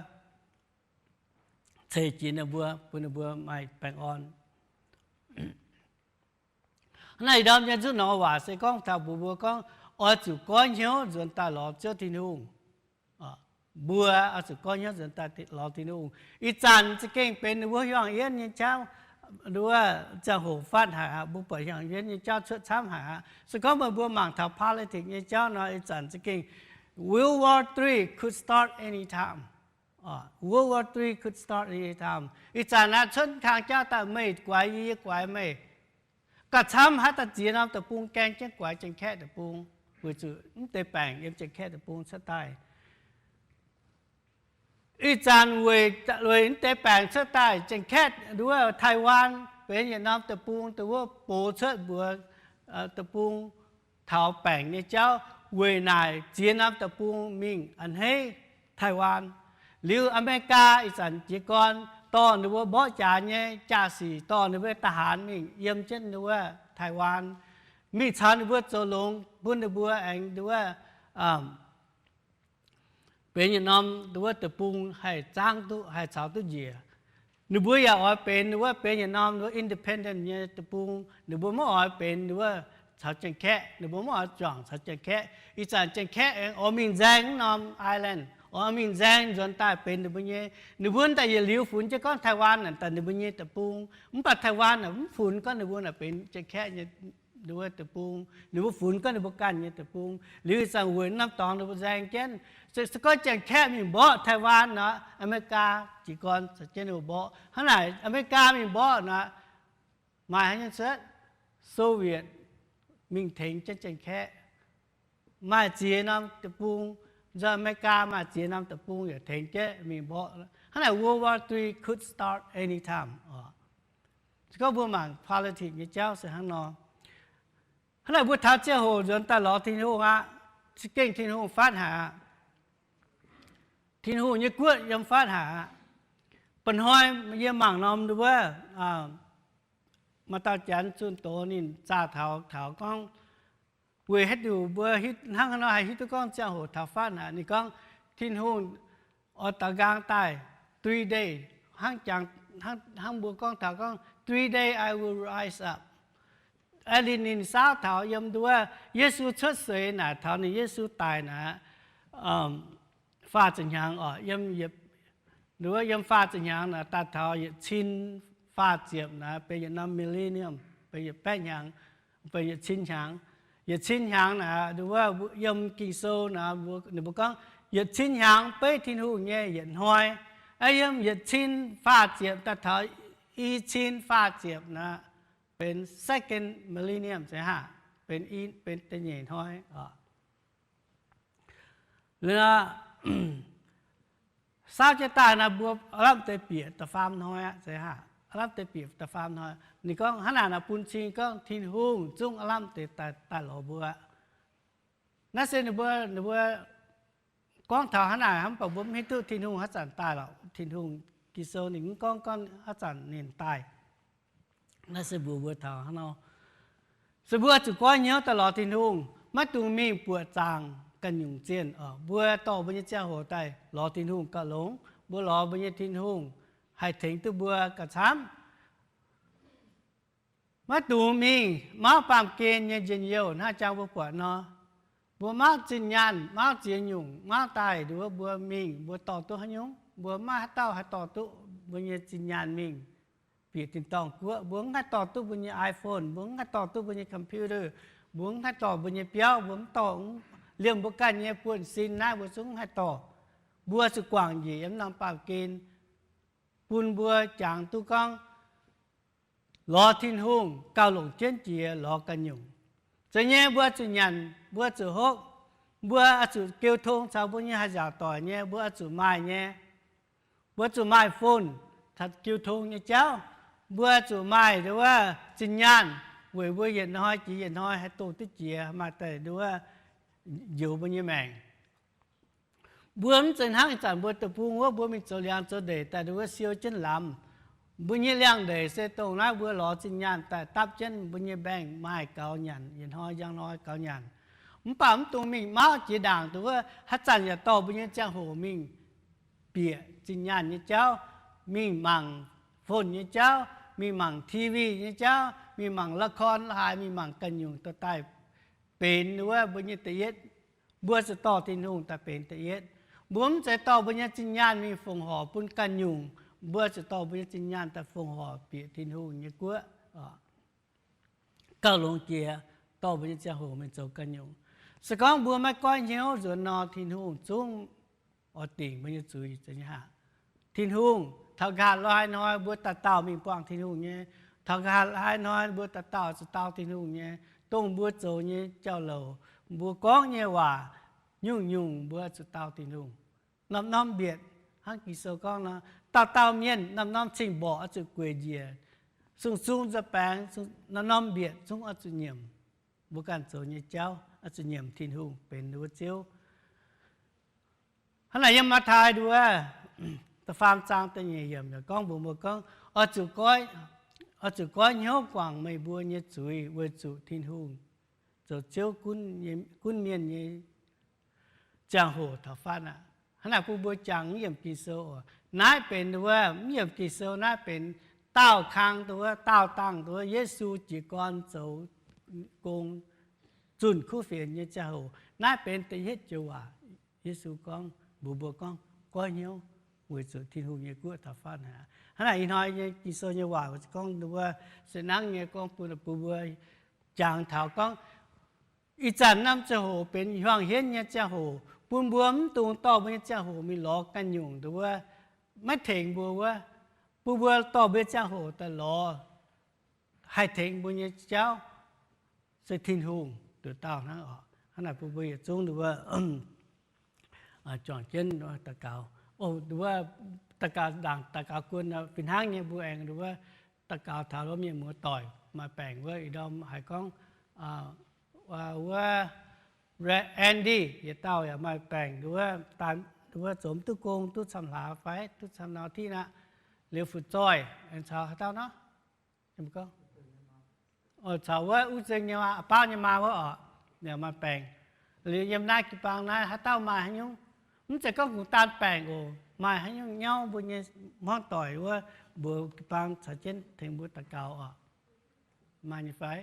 ceix jiex ninh mbuo, bun ninh mbuo maaih baengh orn. Hnangv naaiv ih ndorm nyei nzunc norm waac se gorngv taux mbuox mbuo gorngv, oix zuqc goiv hnyouv nzuonx daaih lorz Ziouv Tin-Hungh. Mbuo oix zuqc goiv hnyouv nzuonx daaih lorz Tin-Hungh. Ih zanc za'gengh benx ninh mbuo hiuang yienv nyei jauv, wuov ziangh hoc fatv haic aqv. Mbuo buatc hiuang yienv nyei jauv cuotv camv haic aqv. Se gorngv meih mbuo mangc taux politics nyei jauv nor, ih zanc za'gengh World War Three could start anytime. World War Three could start anytime. Ih zanc naaiv cuotv kang jauv daaih meih guaix yie, yie guaix meih. Gauh camv haaix dauh ziex norm deic-bung gaeng jienv guaix Janx-Kaeqv deic-bung, weic zuqc mv deix baengc yiem Janx-Kaeqv deic-bung cuotv daaih. Ih zanc weic, weic mv deix baengc cuotv daaih, Janx-Kaeqv, wuov Taiwan benx yietc norm deic-bung, dongh wuov box cuotv mbuox deic-bung taux baengc nyei jauv. Weic naaic ziex norm deic-bung mingh a'hneiv Taiwan. Liuz America ih zanc jiez gorn dorh ninh mbuo mborqv jaax nyei jaa-sic, dorh ninh mbuo da'haanx mingh yiem jienv wuov Taiwan, mingh caux ninh mbuo zoux longx, bun ninh mbuo aengx wuov benx yietc norm wuov deic-bung haih zaangv duqv, haih caux duqv njiec. Ninh mbuo yaac oix benx wuov, benx yietc norm wuov independent nyei deic-bung. Ninh mbuo maiv oix benx wuov caux Janx-Kaeqv, ninh mbuo maiv oix juangc caux Janx-Kaeqv. Ih zanc Janx-Kaeqv aengx oix mingh nzaeng norm island, oix mingh nzaeng nzuonx daaih benx ninh mbuo nyei. Ninh mbuo daaih yietc liuz funx jienv gorngv Taiwan naaic daaih ninh mbuo nyei deic-bung, mv baac Taiwan naaic mv funx gorngv ninh mbuo naaic benx Janx-Kaeqv nyei wuov deic-bung. Ninh mbuo funx gorngv ninh mbuo ganh nyei deic-bung. Liuz ih zanc weic norm dorngx ninh mbuo nzaeng jienv, se gorngv Janx-Kaeqv mingh mborqv Taiwan nor, America jiez gorn caux jienv ninh mbuo mborqv. Hnangv naaic America mingh mborqv nor, maaih haaix nyungc cuotv? Soviet mingh tengx jienv Janx-Kaeqv. Maaih ziex norm deic-bung, nzunc America maaih ziex norm deic-bung yaac tengx jienv mingh mborqv. Hnangv naaic World War Three could start anytime oc. Se gorngv mbuo mangc politics nyei jauv se hnangv nor. Hnangv naaic mbuo taux ziangh hoc nzuonx daaih lorz Tin-Hungh aqv, za'gengh Tin-Hungh fatv haic aqv. Tin-Hungh nyei guoqv yiem fatv haic aqv. Mba'hnoi yie mangc norm wuov, maaih dauh janx zunh doz ninh zaah taux, taux gorngv, weic haaix diuc mbuo hnangv haaix nor haih hiuv duqv gorngv ziangh hoc taux fatv haic. Ninh gorngv Tin-Hungh oix daux nqaang daaih three day, hnangv jangx, hnangv mbuo gorngv taux gorngv, three day I will rise up. Aa, ninh, ninh saauv taux yiem wuov Yesu cuotv seix naaic, taux ninh Yesu daic naaic, faah ziepc hnyangx oc, yiem, wuov yiem faah ziepc hnyangx naaic daaih taux yietc cin faah ziepc naaic benx yietc norm millennium, benx yietc baeqv hnyangx, benx yietc cin hnyangx. Yietc cin hnyangx naaic, wuov yiem Ging-Sou naaic, ninh mbuo gorngv yietc cin hnyangx beiv Tin-Hungh nyei yietc hnoi. Aa, yiem yietc cin faah ziepc daaih taux i cin faah ziepc naaic benx second millennium se haah, benx, benx da'nyeic hnoi oc. Saauv jienv daaih naaic mbuo aav lamh deix bieqc da'faam hnoi aqv, se haah, aav lamh deix bieqc da'faam hnoi. Ninh gorngv hnangv naaic naaic bun cing gorngv Tin-Hungh zungv aav lamh deix daaih, daaih lorz mbuo. Naaiv se ninh mbuo, ninh mbuo gorngv taux hnangv naaic, mv baac mbuo mv hiuv duqv Tin-Hungh haaix zanc daaih lorqc. Tin-Hungh, Ging-Sou ninh mv gorngv, gorngv haaix zanc ninh daaih. Naaiv se mbuox mbuo taux hnangv nor, se mbuo zuqc goiv hnyouv daaih lorz Tin-Hungh, maiv dungx mingh buoqc zaangc ganh nyungc zienh oc. Mbuo dorh mbuo nyei ziangh hoc daaih lorz Tin-Hungh gauh longx. Mbuo lorz mbuo nyei Tin-Hungh haih tengx duqv mbuo gauh camv. Maiv dungx mingh mauv baamh gen nyei njien-youh hnangv jangx mbuo buatc nor. Mbuo mauv zinh nyaanh, mauv ziex nyungc, mauv daaih nduov mbuo mingh, mbuo dorh duqv haaix nyungc? Mbuo maiv haaix dauh haih dorh duqv mbuo nyei zinh nyaanh mingh bieqc tin-dorngh guoqv. Mbuo mv haih dorh duqv mbuo nyei iPhone, mbuo mv haih dorh duqv mbuo nyei computer, mbuo mv haih dorh mbuo nyei biauv, mbuo mv dorh, liemh mbuo ganh nyei buonv-sin naaiv mbuo zungv mv haih dorh. Mbuo zuqc guangc njiec yiem norm baamh gen bun mbuo jangx duqv gorngv lorz Tin-Hungh gauh longc jienv jiex lorz ganh nyungc. Zeiz nyei mbuo zuqc nyanc, mbuo zuqc hopv, mbuo oix zuqc jiu tong caux mbuo nyei haih nziaauc doic nyei, mbuo oix zuqc maaih nyei. Mbuo zuqc maaih phone caux jiu tong nyei jauv. Mbuo zuqc maaih nduov zinh nyaanh weic mbuo yietc hnoi jiex yietc hnoi haih doh duqv jiex, maaih daaih nduov njoux mbuo nyei maengc. Mbuo mv zeiz hnangv ih zanc mbuo deic-bung wuov, mbuo mingh zoux liangx zoux ndeic daaih nduov siou jienv lamz. Mbuo nyei liangx-ndeic se dongh naaiv mbuo lorz zinh nyaanh daaih dapv jienv mbuo nyei bank maaih gaux nyanc, yietc hnoi njang hnoi gaux nyanc. Mv baac mv dungx mingh mauv jiex ndaangc nduov, haaix zanc yaac dorh mbuo nyei ziangh hoc mingh bieqc zinh nyaanh nyei jauv, mingh mangc phone nyei jauv, mingh mangc T V nyei jauv, mingh mangc ละคร la'haaix, mingh mangc ganh nyungc dorh daaih benx wuov mbuo nyei da'yietv. Mbuo zuqc dorh Tin-Hungh daaih benx da'yietv. Mbuo mv zeiz dorh mbuo nyei zinh nyaanh mingh fongc horc bun ganh nyungc. Mbuo zuqc dorh mbuo nyei zinh nyaanh daaih fongc horc bieqc Tin-Hungh nyei guoqv, gauh longx jiex, dorh mbuo nyei ziangh hoc mingh zoux ganh nyungc. Se gorngv mbuo maiv goiv hnyouv nzuonx nor, Tin-Hungh zungv oix dingc mbuo nyei zuiz nyei haic. Tin-Hungh taux nqa'haav lorh haaix hnoi mbuo dauh dauh mingh buangh Tin-Hungh nyei. Taux nqa'haav lorh haaix hnoi mbuo dauh dauh zuqc dau Tin-Hungh nyei. Dongh mbuo zoux nyei jauv-louc, mbuo gorngv nyei waac, nyungc-nyungc mbuo zuqc dau Tin-Hungh. Norm-norm mbietc, hnangv Ging-Sou gorngv nor, dauh dauh mienh norm-norm cing-mborqc oix zuqc gueic njiec. Sung-sung nza baengx, norm-norm mbietc zungv oix zuqc nyiemc. Mbuo ganh zoux nyei jauv oix zuqc nyiemc Tin-Hungh benx wuov Ziouv. Hnangv naaic yiem Matv^taai nduov da'faam zaang da'nyeic yiemc yaac gorngv mbuox mbuo gorngv, oix zuqc goiv hnyouv guangc meih mbuo nyei zuiz weic zuqc Tin-Hungh zoux Ziouv gunv mienh nyei ziangh hoc taux fatv aqv. Hnangv naaic bun mbuo jangx mv yiemc Ging-Sou oc. Naaiv benx nduov, mv yiemc Ging-Sou naaiv benx daauh kang nduov, daauh dangh nduov Yesu jiez gorn zoux gong zunh kuv fienx nyei ziangh hoc. Naaiv benx da'yietv joux waac Yesu gorngv mbuox mbuo gorngv, goiv hnyouv weic zuqc Tin-Hungh nyei guoqv taux fatv aqv. Hnangv naaic ih hnoi nyei Ging-Sou nyei waac gorngv nduov, se nangv nyei gorngv bun, bun mbuo jangx taux gorngv, ih zanc norm ziangh hoc benx hiuang hienv nyei ziangh hoc, bun mbuo mv dungx dorh mbuo nyei ziangh hoc mingh lorz ganh nyungc nduov, maiv tengx mbuo wuov. Bun mbuo dorh mbuo nyei ziangh hoc daaih lorz haih tengx mbuo nyei jauv se Tin-Hungh nduqc dauh hnangv oc. Hnangv naaic bun mbuo yietc zungv nduov juangc jienv daux gaux. Nduov daux gaux ndaangc daux gaux guon fih hnangv nyei mbuo aengx nduov daux gaux taux mienh muoz-doic maaih baengc wuov. Ih ndorm haiz gorngv wuov Andy yietc dauh yaac maaih baengc nduov, nduov zoux mv duqv gong duqv camv hlaax fai duqv camv nau tiqv aqv. Liuz fu'zoih aengx caux haaix dauh nor? Caux wuov Uv Zeng nyei maa, Baauv nyei maa wuov oc, maaih baengc. Liuz yiem naaiv jiu-baang naaiv haaix dauh maaih haaix nyungc, mv zeiz gorngv kungx daan baengc oc, maaih haaix nyungc nyauv mbuo nyei hmuangv doic wuov, mbuox jiu-baang caux jienv tengx mbuo daux gaux oc. Maaih nyei fai?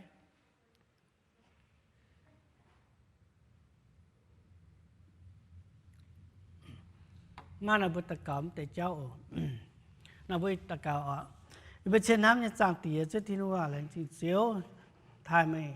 Maaih nor mbuo daux gaux mv deix jauv oc. Nor mbuo daux gaux oc. Yie mbuo cien hnamv nyei Zaangc Diex, Ziouv Tin-Hungh aac, laengz zingh Ziouv taaih meih.